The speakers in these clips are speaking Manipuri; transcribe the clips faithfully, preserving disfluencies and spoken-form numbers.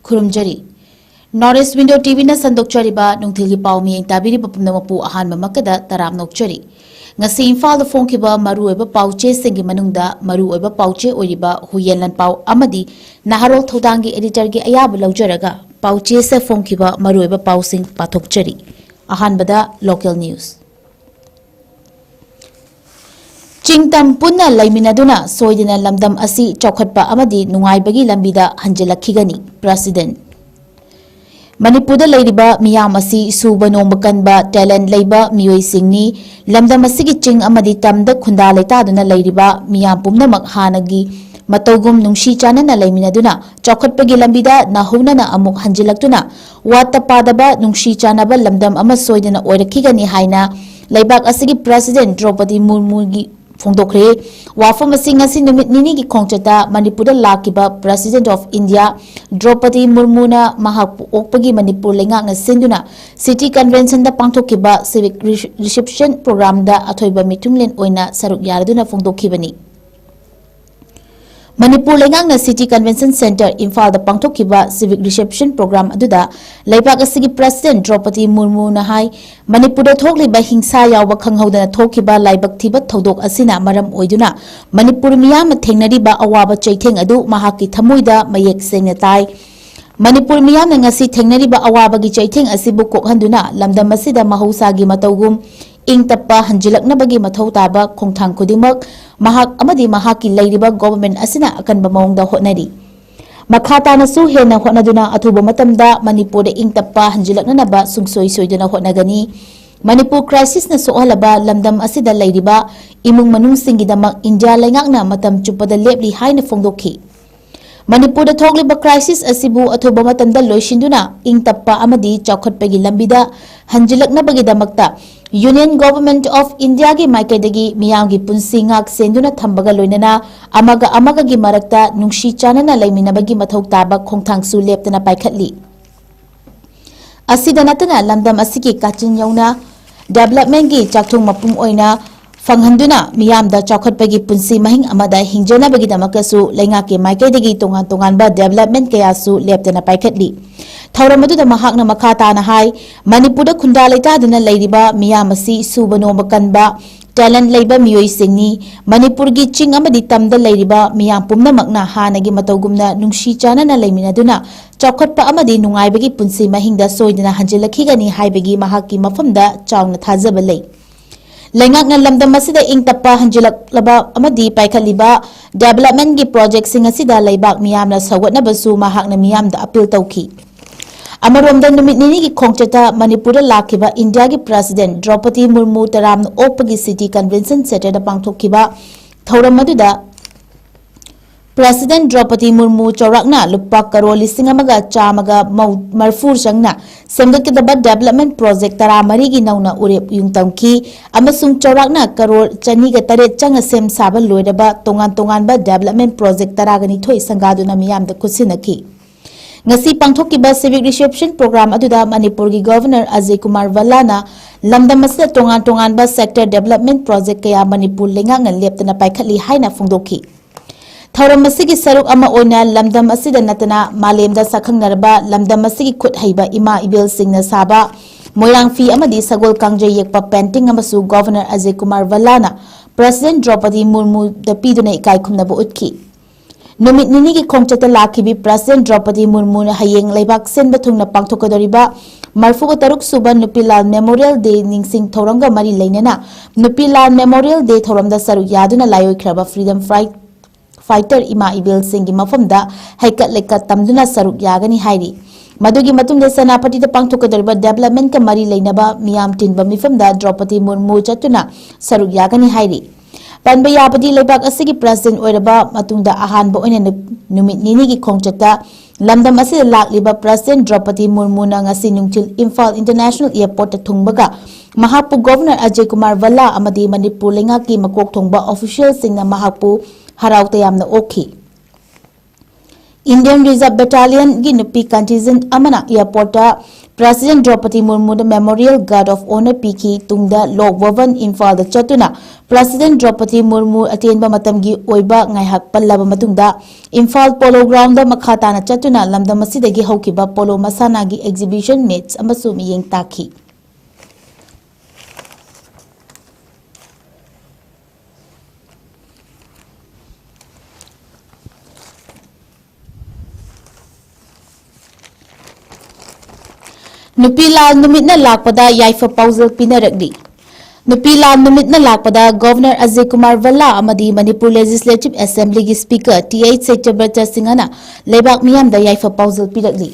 ꯈꯨꯔꯨꯝꯖꯔꯤ꯫ North East Window ꯇꯤꯚꯤꯅ ꯁꯟꯗꯣꯛꯆꯔꯤꯕ ꯅꯨꯡꯊꯤꯜꯒꯤ ꯄꯥꯎ ꯃꯤꯠꯌꯦꯡ ꯇꯥꯕꯤꯔꯤꯕ ꯄꯨꯝꯅꯃꯛꯄꯨ ꯑꯍꯥꯟꯕꯃꯛꯇꯗ ꯇꯔꯥꯝꯅ ꯑꯣꯛꯆꯔꯤ꯫ ꯉꯁꯤ ꯏꯝꯐꯥꯜꯗ ꯐꯣꯡꯈꯤꯕ ꯃꯔꯨꯑꯣꯏꯕ ꯄꯥꯎꯆꯦꯁꯤꯡꯒꯤ ꯃꯅꯨꯡꯗ ꯃꯔꯨꯑꯣꯏꯕ ꯄꯥꯎꯆꯦ ꯑꯣꯏꯔꯤꯕ ꯍꯨꯌꯦꯟ ꯂꯥꯟꯄꯥꯎ ꯑꯃꯗꯤ ꯅꯍꯥꯔꯣꯜ ꯊꯧꯗꯥꯡꯒꯤ ꯑꯦꯗꯤꯇꯔꯒꯤ ꯑꯌꯥꯕ ꯂꯧꯖꯔꯒ ꯄꯥꯎꯆꯦꯁꯤꯗ ꯐꯣꯡꯈꯤꯕ ꯃꯔꯨꯑꯣꯏꯕ ꯄꯥꯎꯁꯤꯡ ꯄꯥꯊꯣꯛꯆꯔꯤ꯫ ꯑꯍꯥꯟꯕꯗ local news꯫ ꯆꯤꯡ ꯇꯝ ꯄꯨꯟꯅ ꯂꯩꯃꯤꯟꯅꯗꯨꯅ ꯁꯣꯏꯗꯅ ꯂꯝꯗꯝ ꯑꯁꯤ ꯆꯥꯎꯈꯠꯄ ꯑꯃꯗꯤ ꯅꯨꯡꯉꯥꯏꯕꯒꯤ ꯂꯝꯕꯤꯗ ꯍꯟꯖꯤꯜꯂꯛꯈꯤꯒꯅꯤ, ꯄ꯭ꯔꯁꯤꯗꯦꯟ꯫ ꯃꯅꯤꯄꯨꯔꯗ ꯂꯩꯔꯤꯕ ꯃꯤꯌꯥꯝ ꯑꯁꯤ ꯁꯨꯕ ꯅꯣꯝꯕ ꯀꯟꯕ, talent ꯂꯩꯕ ꯃꯤꯑꯣꯏꯁꯤꯡꯅꯤ꯫ ꯂꯝꯗꯝ ꯑꯁꯤꯒꯤ ꯆꯤꯡ ꯑꯃꯗꯤ ꯇꯝꯗ ꯈꯨꯟꯗꯥ ꯂꯩꯇꯥꯗꯨꯅ ꯂꯩꯔꯤꯕ ꯃꯤꯌꯥꯝ ꯄꯨꯝꯅꯃꯛ ꯍꯥꯟꯅꯒꯤ ꯃꯇꯧꯒꯨꯝ ꯅꯨꯡꯁꯤ ꯆꯥꯟꯅꯅ ꯂꯩꯃꯤꯟꯅꯗꯨꯅ ꯆꯥꯎꯈꯠꯄꯒꯤ ꯂꯝꯕꯤꯗ ꯅꯧꯍꯧꯅꯅ ꯑꯃꯨꯛ ꯍꯟꯖꯤꯜꯂꯛꯇꯨꯅ ꯋꯥꯠꯇ ꯄꯥꯗꯕ ꯅꯨꯡꯁꯤ ꯆꯥꯟꯅꯕ ꯂꯝꯗꯝ ꯑꯃ ꯁꯣꯏꯗꯅ ꯑꯣꯏꯔꯛꯈꯤꯒꯅꯤ ꯍꯥꯏꯅ ꯂꯩꯕꯥꯛ ꯑꯁꯤꯒꯤ ꯄ꯭ꯔꯁꯤꯗꯦꯟ ꯗ꯭ꯔꯧꯄꯗꯤ ꯃꯨꯔꯃꯨꯒꯤ ꯐꯣꯡꯗꯣꯛꯈ꯭ꯔꯦ꯫ ꯋꯥꯐꯝ ꯑꯁꯤ ꯉꯁꯤ ꯅꯨꯃꯤꯠ ꯅꯤꯅꯤꯒꯤ ꯈꯣꯡꯆꯠꯇ ꯃꯅꯤꯄꯨꯔꯗ ꯂꯥꯛꯈꯤꯕ President of India ꯗ꯭ꯔꯧꯄꯗꯤ ꯃꯨꯔꯃꯨꯅ ꯃꯍꯥꯛꯄꯨ ꯑꯣꯛꯄꯒꯤ ꯃꯅꯤꯄꯨꯔ ꯂꯩꯉꯥꯛꯅ ꯁꯤꯟꯗꯨꯅ City Conventionꯗ ꯄꯥꯡꯊꯣꯛꯈꯤꯕ civic reception programꯗ ꯑꯊꯣꯏꯕ ꯃꯤꯊꯨꯡꯂꯦꯟ ꯑꯣꯏꯅ ꯁꯔꯨꯛ ꯌꯥꯔꯗꯨꯅ ꯐꯣꯡꯗꯣꯛꯈꯤꯕꯅꯤ꯫ ꯃꯅꯤꯄꯨꯔ ꯂꯩꯉꯥꯛꯅ City Convention Centre ꯏꯝꯐꯥꯜꯗ ꯄꯥꯡꯊꯣꯛꯈꯤꯕ civic reception program ꯑꯗꯨꯗ ꯂꯩꯕꯥꯛ ꯑꯁꯤꯒꯤ President ꯗ꯭ꯔꯧꯄꯗꯤ ꯃꯨꯔꯃꯨꯅ ꯍꯥꯏ, ꯃꯅꯤꯄꯨꯔꯗ ꯊꯣꯛꯂꯤꯕ ꯍꯤꯡꯁꯥ ꯌꯥꯎꯕ ꯈꯪꯍꯧꯗꯅ ꯊꯣꯛꯈꯤꯕ ꯂꯥꯏꯕꯛ ꯊꯤꯕ ꯊꯧꯗꯣꯛ ꯑꯁꯤꯅ ꯃꯔꯝ ꯑꯣꯏꯗꯨꯅ ꯃꯅꯤꯄꯨꯔ ꯃꯤꯌꯥꯝꯅ ꯊꯦꯡꯅꯔꯤꯕ ꯑꯋꯥꯕ ꯆꯩꯊꯦꯡ ꯑꯗꯨ ꯃꯍꯥꯛꯀꯤ ꯊꯃꯣꯏꯗ ꯃꯌꯦꯛ ꯁꯦꯡꯅ ꯇꯥꯏ꯫ ꯃꯅꯤꯄꯨꯔ ꯃꯤꯌꯥꯝꯅ ꯉꯁꯤ ꯊꯦꯡꯅꯔꯤꯕ ꯑꯋꯥꯕꯒꯤ ꯆꯩꯊꯦꯡ ꯑꯁꯤꯕꯨ ꯀꯣꯛꯍꯟꯗꯨꯅ ꯂꯝꯗꯝ ꯑꯁꯤꯗ ꯃꯍꯧꯁꯥꯒꯤ ꯃꯇꯧꯒꯨꯝ ꯏꯪ ꯇꯞꯄ ꯍꯟꯖꯤꯜꯂꯛꯅꯕꯒꯤ ꯃꯊꯧ ꯇꯥꯕ ꯈꯣꯡꯊꯥꯡ ꯈꯨꯗꯤꯡꯃꯛ ꯃꯍꯥꯛ ꯑꯃꯗꯤ ꯃꯍꯥꯛꯀꯤ ꯂꯩꯔꯤꯕ government ꯑꯁꯤꯅ ꯑꯀꯟꯕ ꯃꯑꯣꯡꯗ ꯍꯣꯠꯅꯔꯤ꯫ ꯃꯈꯥ ꯇꯥꯅꯁꯨ ꯍꯦꯟꯅ ꯍꯣꯠꯅꯗꯨꯅ ꯑꯊꯨꯕ ꯃꯇꯝꯗ ꯃꯅꯤꯄꯨꯔꯗ ꯏꯪ ꯇꯞꯄ ꯍꯟꯖꯤꯜꯂꯛꯅꯅꯕ ꯁꯨꯡꯁꯣꯏ ꯁꯣꯏꯗꯅ ꯍꯣꯠꯅꯒꯅꯤ꯫ ꯃꯅꯤꯄꯨꯔ crisisꯅ ꯁꯣꯛꯍꯜꯂꯕ ꯂꯝꯗꯝ ꯑꯁꯤꯗ ꯂꯩꯔꯤꯕ ꯏꯃꯨꯡ ꯃꯅꯨꯡꯁꯤꯡꯒꯤꯗꯃꯛ ꯏꯟꯗꯤꯌꯥ ꯂꯩꯉꯥꯛꯅ ꯃꯇꯝ ꯆꯨꯞꯄꯗ ꯂꯦꯞꯂꯤ ꯍꯥꯏꯅ ꯐꯣꯡꯗꯣꯛꯈꯤ꯫ ꯃꯅꯤꯄꯨꯔꯗ ꯊꯣꯛꯂꯤꯕ crisis ꯑꯁꯤꯕꯨ ꯑꯊꯨꯕ ꯃꯇꯝꯗ ꯂꯣꯏꯁꯤꯟꯗꯨꯅ ꯏꯪ ꯇꯞꯄ ꯑꯃꯗꯤ ꯆꯥꯎꯈꯠꯄꯒꯤ ꯂꯝꯕꯤꯗ ꯍꯟꯖꯤꯜꯂꯛꯅꯕꯒꯤꯗꯃꯛꯇ Union Government of Indiaꯒꯤ ꯃꯥꯏꯀꯩꯗꯒꯤ ꯃꯤꯌꯥꯝꯒꯤ ꯄꯨꯟꯁꯤ ꯉꯥꯛ ꯁꯦꯟꯗꯨꯅ ꯊꯝꯕꯒ ꯂꯣꯏꯅꯅ ꯑꯃꯒ ꯑꯃꯒꯒꯤ ꯃꯔꯛꯇ ꯅꯨꯡꯁꯤ ꯆꯥꯟꯅꯅ ꯂꯩꯃꯤꯟꯅꯕꯒꯤ ꯃꯊꯧ ꯇꯥꯕ ꯈꯣꯡꯊꯥꯡꯁꯨ ꯂꯦꯞꯇꯅ ꯄꯥꯏꯈꯠꯂꯤ꯫ ꯑꯁꯤꯗ ꯅꯠꯇꯅ ꯂꯝꯗꯝ ꯑꯁꯤꯒꯤ ꯀꯥꯆꯤꯟ ꯌꯧꯅ developmentꯒꯤ ꯆꯥꯛꯊꯨꯡ ꯃꯄꯨꯡ ꯑꯣꯏꯅ ꯐꯪꯍꯟꯗꯨꯅ ꯃꯤꯌꯥꯝꯗ ꯆꯥꯎꯈꯠꯄꯒꯤ ꯄꯨꯟꯁꯤ ꯃꯍꯤꯡ ꯑꯃꯗ ꯍꯤꯡꯖꯅꯕꯒꯤꯗꯃꯛꯇꯁꯨ ꯂꯩꯉꯥꯛꯀꯤ ꯃꯥꯏꯀꯩꯗꯒꯤ ꯇꯣꯉꯥꯟ ꯇꯣꯉꯥꯟꯕ development ꯀꯌꯥꯁꯨ ꯂꯦꯞꯇꯅ ꯄꯥꯏꯈꯠꯂꯤ꯫ ꯊꯧꯔꯝ ꯑꯗꯨꯗ ꯃꯍꯥꯛꯅ ꯃꯈꯥ ꯇꯥꯅ ꯍꯥꯏ, ꯃꯅꯤꯄꯨꯔꯗ ꯈꯨꯟꯗꯥ ꯂꯩꯇꯥꯗꯨꯅ ꯂꯩꯔꯤꯕ ꯃꯤꯌꯥꯝ ꯑꯁꯤ ꯁꯨꯕ ꯅꯣꯝꯕ ꯀꯟꯕ, talent ꯂꯩꯕ ꯃꯤꯑꯣꯏꯁꯤꯡꯅꯤ꯫ ꯃꯅꯤꯄꯨꯔꯒꯤ ꯆꯤꯡ ꯑꯃꯗꯤ ꯇꯝꯗ ꯂꯩꯔꯤꯕ ꯃꯤꯌꯥꯝ ꯄꯨꯝꯅꯃꯛꯅ ꯍꯥꯟꯅꯒꯤ ꯃꯇꯧꯒꯨꯝꯅ ꯅꯨꯡꯁꯤ ꯆꯥꯟꯅꯅ ꯂꯩꯃꯤꯟꯅꯗꯨꯅ ꯆꯥꯎꯈꯠꯄ ꯑꯃꯗꯤ ꯅꯨꯡꯉꯥꯏꯕꯒꯤ ꯄꯨꯟꯁꯤ ꯃꯍꯤꯡꯗ ꯁꯣꯏꯗꯅ ꯍꯟꯖꯤꯜꯂꯛꯈꯤꯒꯅꯤ ꯍꯥꯏꯕꯒꯤ ꯃꯍꯥꯛꯀꯤ ꯃꯐꯝꯗ ꯆꯥꯎꯅ ꯊꯥꯖꯕ ꯂꯩ꯫ ꯂꯩꯉꯥꯛꯅ ꯂꯝꯗꯝ ꯑꯁꯤꯗ ꯏꯪ ꯇꯞꯄ ꯍꯟꯖꯤꯜꯂꯛꯂꯕ ꯑꯃꯗꯤ ꯄꯥꯏꯈꯠꯂꯤꯕ developmentꯀꯤ projectꯁꯤꯡ ꯑꯁꯤꯗ ꯂꯩꯕꯥꯛ ꯃꯤꯌꯥꯝꯅ ꯁꯧꯒꯠꯅꯕꯁꯨ ꯃꯍꯥꯛꯅ ꯃꯤꯌꯥꯝꯗ appeal ꯇꯧꯈꯤ꯫ ꯑꯃꯔꯣꯝꯗ, ꯅꯨꯃꯤꯠ ꯅꯤꯅꯤꯒꯤ ꯈꯣꯡꯆꯠꯇ ꯃꯅꯤꯄꯨꯔꯗ ꯂꯥꯛꯈꯤꯕ ꯏꯟꯗꯤꯌꯥꯒꯤ President ꯗ꯭ꯔꯧꯄꯗꯤ ꯃꯨꯔꯃꯨ ꯇꯔꯥꯝꯅ ꯑꯣꯛꯄꯒꯤ City Convention Centreꯗ ꯄꯥꯡꯊꯣꯛꯈꯤꯕ ꯊꯧꯔꯝ ꯑꯗꯨꯗ President ꯗ꯭ꯔꯧꯄꯗꯤ ꯃꯨꯔꯃꯨ ꯆꯥꯎꯔꯥꯛꯅ ꯂꯨꯄꯥ ꯀꯔꯣꯔ ꯂꯤꯁꯤꯡ ꯑꯃꯒ ꯆꯥꯝꯃꯒ ꯃꯔꯐꯨ ꯆꯪꯅ ꯁꯦꯝꯒꯠꯀꯗꯕ development project ꯇꯔꯥꯃꯔꯤꯒꯤ ꯅꯧꯅ ꯎꯔꯦꯞ ꯌꯨꯡ ꯇꯝꯈꯤ ꯑꯃꯁꯨꯡ ꯆꯥꯎꯔꯥꯛꯅ ꯀꯔꯣꯔ ꯆꯅꯤꯒ ꯇꯔꯦꯠ ꯆꯪꯅ ꯁꯦꯝ ꯁꯥꯕ ꯂꯣꯏꯔꯕ ꯇꯣꯉꯥꯟ ꯇꯣꯉꯥꯟꯕ development project ꯇꯔꯥꯒ ꯅꯤꯊꯣꯏ ꯁꯪꯒꯥꯗꯨꯅ ꯃꯤꯌꯥꯝꯗ ꯈꯨꯠꯁꯤꯟꯅꯈꯤ꯫ ꯉꯁꯤ ꯄꯥꯡꯊꯣꯛꯈꯤꯕ civic reception program ꯑꯗꯨꯗ ꯃꯅꯤꯄꯨꯔꯒꯤ Governor ꯑꯖꯌ ꯀꯨꯃꯥꯔ ꯚꯜꯂꯥꯅ ꯂꯝꯗꯝ ꯑꯁꯤꯗ ꯇꯣꯉꯥꯟ ꯇꯣꯉꯥꯟꯕ sector development project ꯀꯌꯥ ꯃꯅꯤꯄꯨꯔ ꯂꯩꯉꯥꯛꯅ ꯂꯦꯞꯇꯅ ꯄꯥꯏꯈꯠꯂꯤ ꯍꯥꯏꯅ ꯐꯣꯡꯗꯣꯛꯈꯤ꯫ ꯊꯧꯔꯝ ꯑꯁꯤꯒꯤ ꯁꯔꯨꯛ ꯑꯃ ꯑꯣꯏꯅ ꯂꯝꯗꯝ ꯑꯁꯤꯗ ꯅꯠꯇꯅ ꯃꯥꯂꯦꯝꯗ ꯁꯛꯈꯪꯅꯔꯕ ꯂꯝꯗꯝ ꯑꯁꯤꯒꯤ ꯈꯨꯠ ꯍꯩꯕ ꯏꯃꯥ ꯏꯕꯦꯜꯁꯤꯡꯅ ꯁꯥꯕ ꯃꯣꯏꯔꯥꯡ ꯐꯤ ꯑꯃꯗꯤ ꯁꯒꯣꯜ ꯀꯥꯡꯖꯩ ꯌꯦꯛꯄ painting ꯑꯃꯁꯨ Governor ꯑꯖꯌ ꯀꯨꯃꯥꯔ ꯚꯜꯂꯥꯅ President ꯗ꯭ꯔꯧꯄꯗꯤ ꯃꯨꯔꯃꯨꯗ ꯄꯤꯗꯨꯅ ꯏꯀꯥꯏ ꯈꯨꯝꯅꯕ ꯎꯠꯈꯤ꯫ ꯅꯨꯃꯤꯠ ꯅꯤꯅꯤꯒꯤ ꯈꯣꯡꯆꯠꯇ ꯂꯥꯛꯈꯤꯕꯤ President ꯗ꯭ꯔꯧꯄꯗꯤ ꯃꯨꯔꯃꯨꯅ ꯍꯌꯦꯡ ꯂꯩꯕꯥꯛ ꯁꯤꯟꯕ ꯊꯨꯡꯅ ꯄꯥꯡꯊꯣꯛꯀꯗꯧꯔꯤꯕ ꯃꯔꯐꯨꯒ ꯇꯔꯨꯛ ꯁꯨꯕ ꯅꯨꯄꯤꯂꯥꯜ Memorial Day ꯅꯤꯡꯁꯤꯡ ꯊꯧꯔꯝꯒ ꯃꯔꯤ ꯂꯩꯅꯅ ꯅꯨꯄꯤꯂꯥꯜ Memorial Day ꯊꯧꯔꯝꯗ ꯁꯔꯨꯛ ꯌꯥꯗꯨꯅ ꯂꯥꯏꯑꯣꯏꯈ꯭ꯔꯕ freedom fight fighter ꯏꯃꯥ ꯏꯕꯦꯜꯁꯤꯡꯒꯤ ꯃꯐꯝꯗ ꯍꯩꯀꯠ ꯂꯩꯀꯠ ꯇꯝꯗꯨꯅ ꯁꯔꯨꯛ ꯌꯥꯒꯅꯤ ꯍꯥꯏꯔꯤ꯫ ꯃꯗꯨꯒꯤ ꯃꯇꯨꯡꯗ ꯁꯦꯅꯥꯄꯇꯤꯗ ꯄꯥꯡꯊꯣꯛꯀꯗꯧꯔꯤꯕ developmentꯀ ꯃꯔꯤ ꯂꯩꯅꯕ ꯃꯤꯌꯥꯝ ꯇꯤꯟꯕ ꯃꯤꯐꯝꯗ ꯗ꯭ꯔꯧꯄꯗꯤ ꯃꯨꯔꯃꯨ ꯆꯠꯇꯨꯅ ꯁꯔꯨꯛ ꯌꯥꯒꯅꯤ ꯍꯥꯏꯔꯤ꯫ ꯄꯟꯕ ꯌꯥꯕꯗꯤ, ꯂꯩꯕꯥꯛ ꯑꯁꯤꯒꯤ President ꯑꯣꯏꯔꯕ ꯃꯇꯨꯡꯗ ꯑꯍꯥꯟꯕ ꯑꯣꯏꯅ ꯅꯨ-, ꯅꯨꯃꯤꯠ ꯅꯤꯅꯤꯒꯤ ꯈꯣꯡꯆꯠꯇ ꯂꯝꯗꯝ ꯑꯁꯤꯗ ꯂꯥꯛꯂꯤꯕ President ꯗ꯭ꯔꯧꯄꯗꯤ ꯃꯨꯔꯃꯨꯅ ꯉꯁꯤ ꯅꯨꯡꯊꯤꯜ ꯏꯝꯐꯥꯜ International Airportꯇ ꯊꯨꯡꯕꯒ ꯃꯍꯥꯛꯄꯨ Governor ꯑꯖꯌ ꯀꯨꯃꯥꯔ ꯚꯜꯂꯥ ꯑꯃꯗꯤ ꯃꯅꯤꯄꯨꯔ ꯂꯩꯉꯥꯛꯀꯤ ꯃꯀꯣꯛ ꯊꯣꯡꯕ officialꯁꯤꯡꯅ ꯃꯍꯥꯛꯄꯨ ꯍꯔꯥꯎ ꯇꯌꯥꯝꯅ ꯑꯣꯛꯈꯤ꯫ Indian Reserve Battalionꯒꯤ ꯅꯨꯄꯤ contingent ꯑꯃꯅ airportꯇ President Draupadi Murmuꯗ Memorial Guard of Honour ꯄꯤꯈꯤ꯫ ꯇꯨꯡꯗ Lok Bhavan, ꯏꯝꯐꯥꯜꯗ ꯆꯠꯇꯨꯅ President Draupadi Murmu ꯑꯇꯦꯟꯕ ꯃꯇꯝꯒꯤ ꯑꯣꯏꯕ ꯉꯥꯏꯍꯥꯛ ꯄꯜꯂꯕ ꯃꯇꯨꯡꯗ ꯏꯝꯐꯥꯜ Polo Groundꯗ ꯃꯈꯥ ꯇꯥꯅ ꯆꯠꯇꯨꯅ ꯂꯝꯗꯝ ꯑꯁꯤꯗꯒꯤ ꯍꯧꯈꯤꯕ polo ꯃꯁꯥꯟꯅꯒꯤ exhibition meets ꯑꯃꯁꯨ ꯃꯤꯠꯌꯦꯡ ꯇꯥꯛꯈꯤ꯫ ꯅꯨꯄꯤ ꯂꯥꯜ ꯅꯨꯃꯤꯠꯅ ꯂꯥꯛꯄꯗ ꯌꯥꯏꯐ ꯄꯥꯎꯖꯦꯜ ꯄꯤꯅꯔꯛꯂꯤ꯫ ꯅꯨꯄꯤ ꯂꯥꯜ ꯅꯨꯃꯤꯠꯅ ꯂꯥꯛꯄꯗ Governor Ajay Kumar Bhalla ꯑꯃꯗꯤ Manipur Legislative Assemblyꯒꯤ Speaker Th Satyabrata Singhꯅ ꯂꯩꯕꯥꯛ ꯃꯤꯌꯥꯝꯗ ꯌꯥꯏꯐ ꯄꯥꯎꯖꯦꯜ ꯄꯤꯔꯛꯂꯤ꯫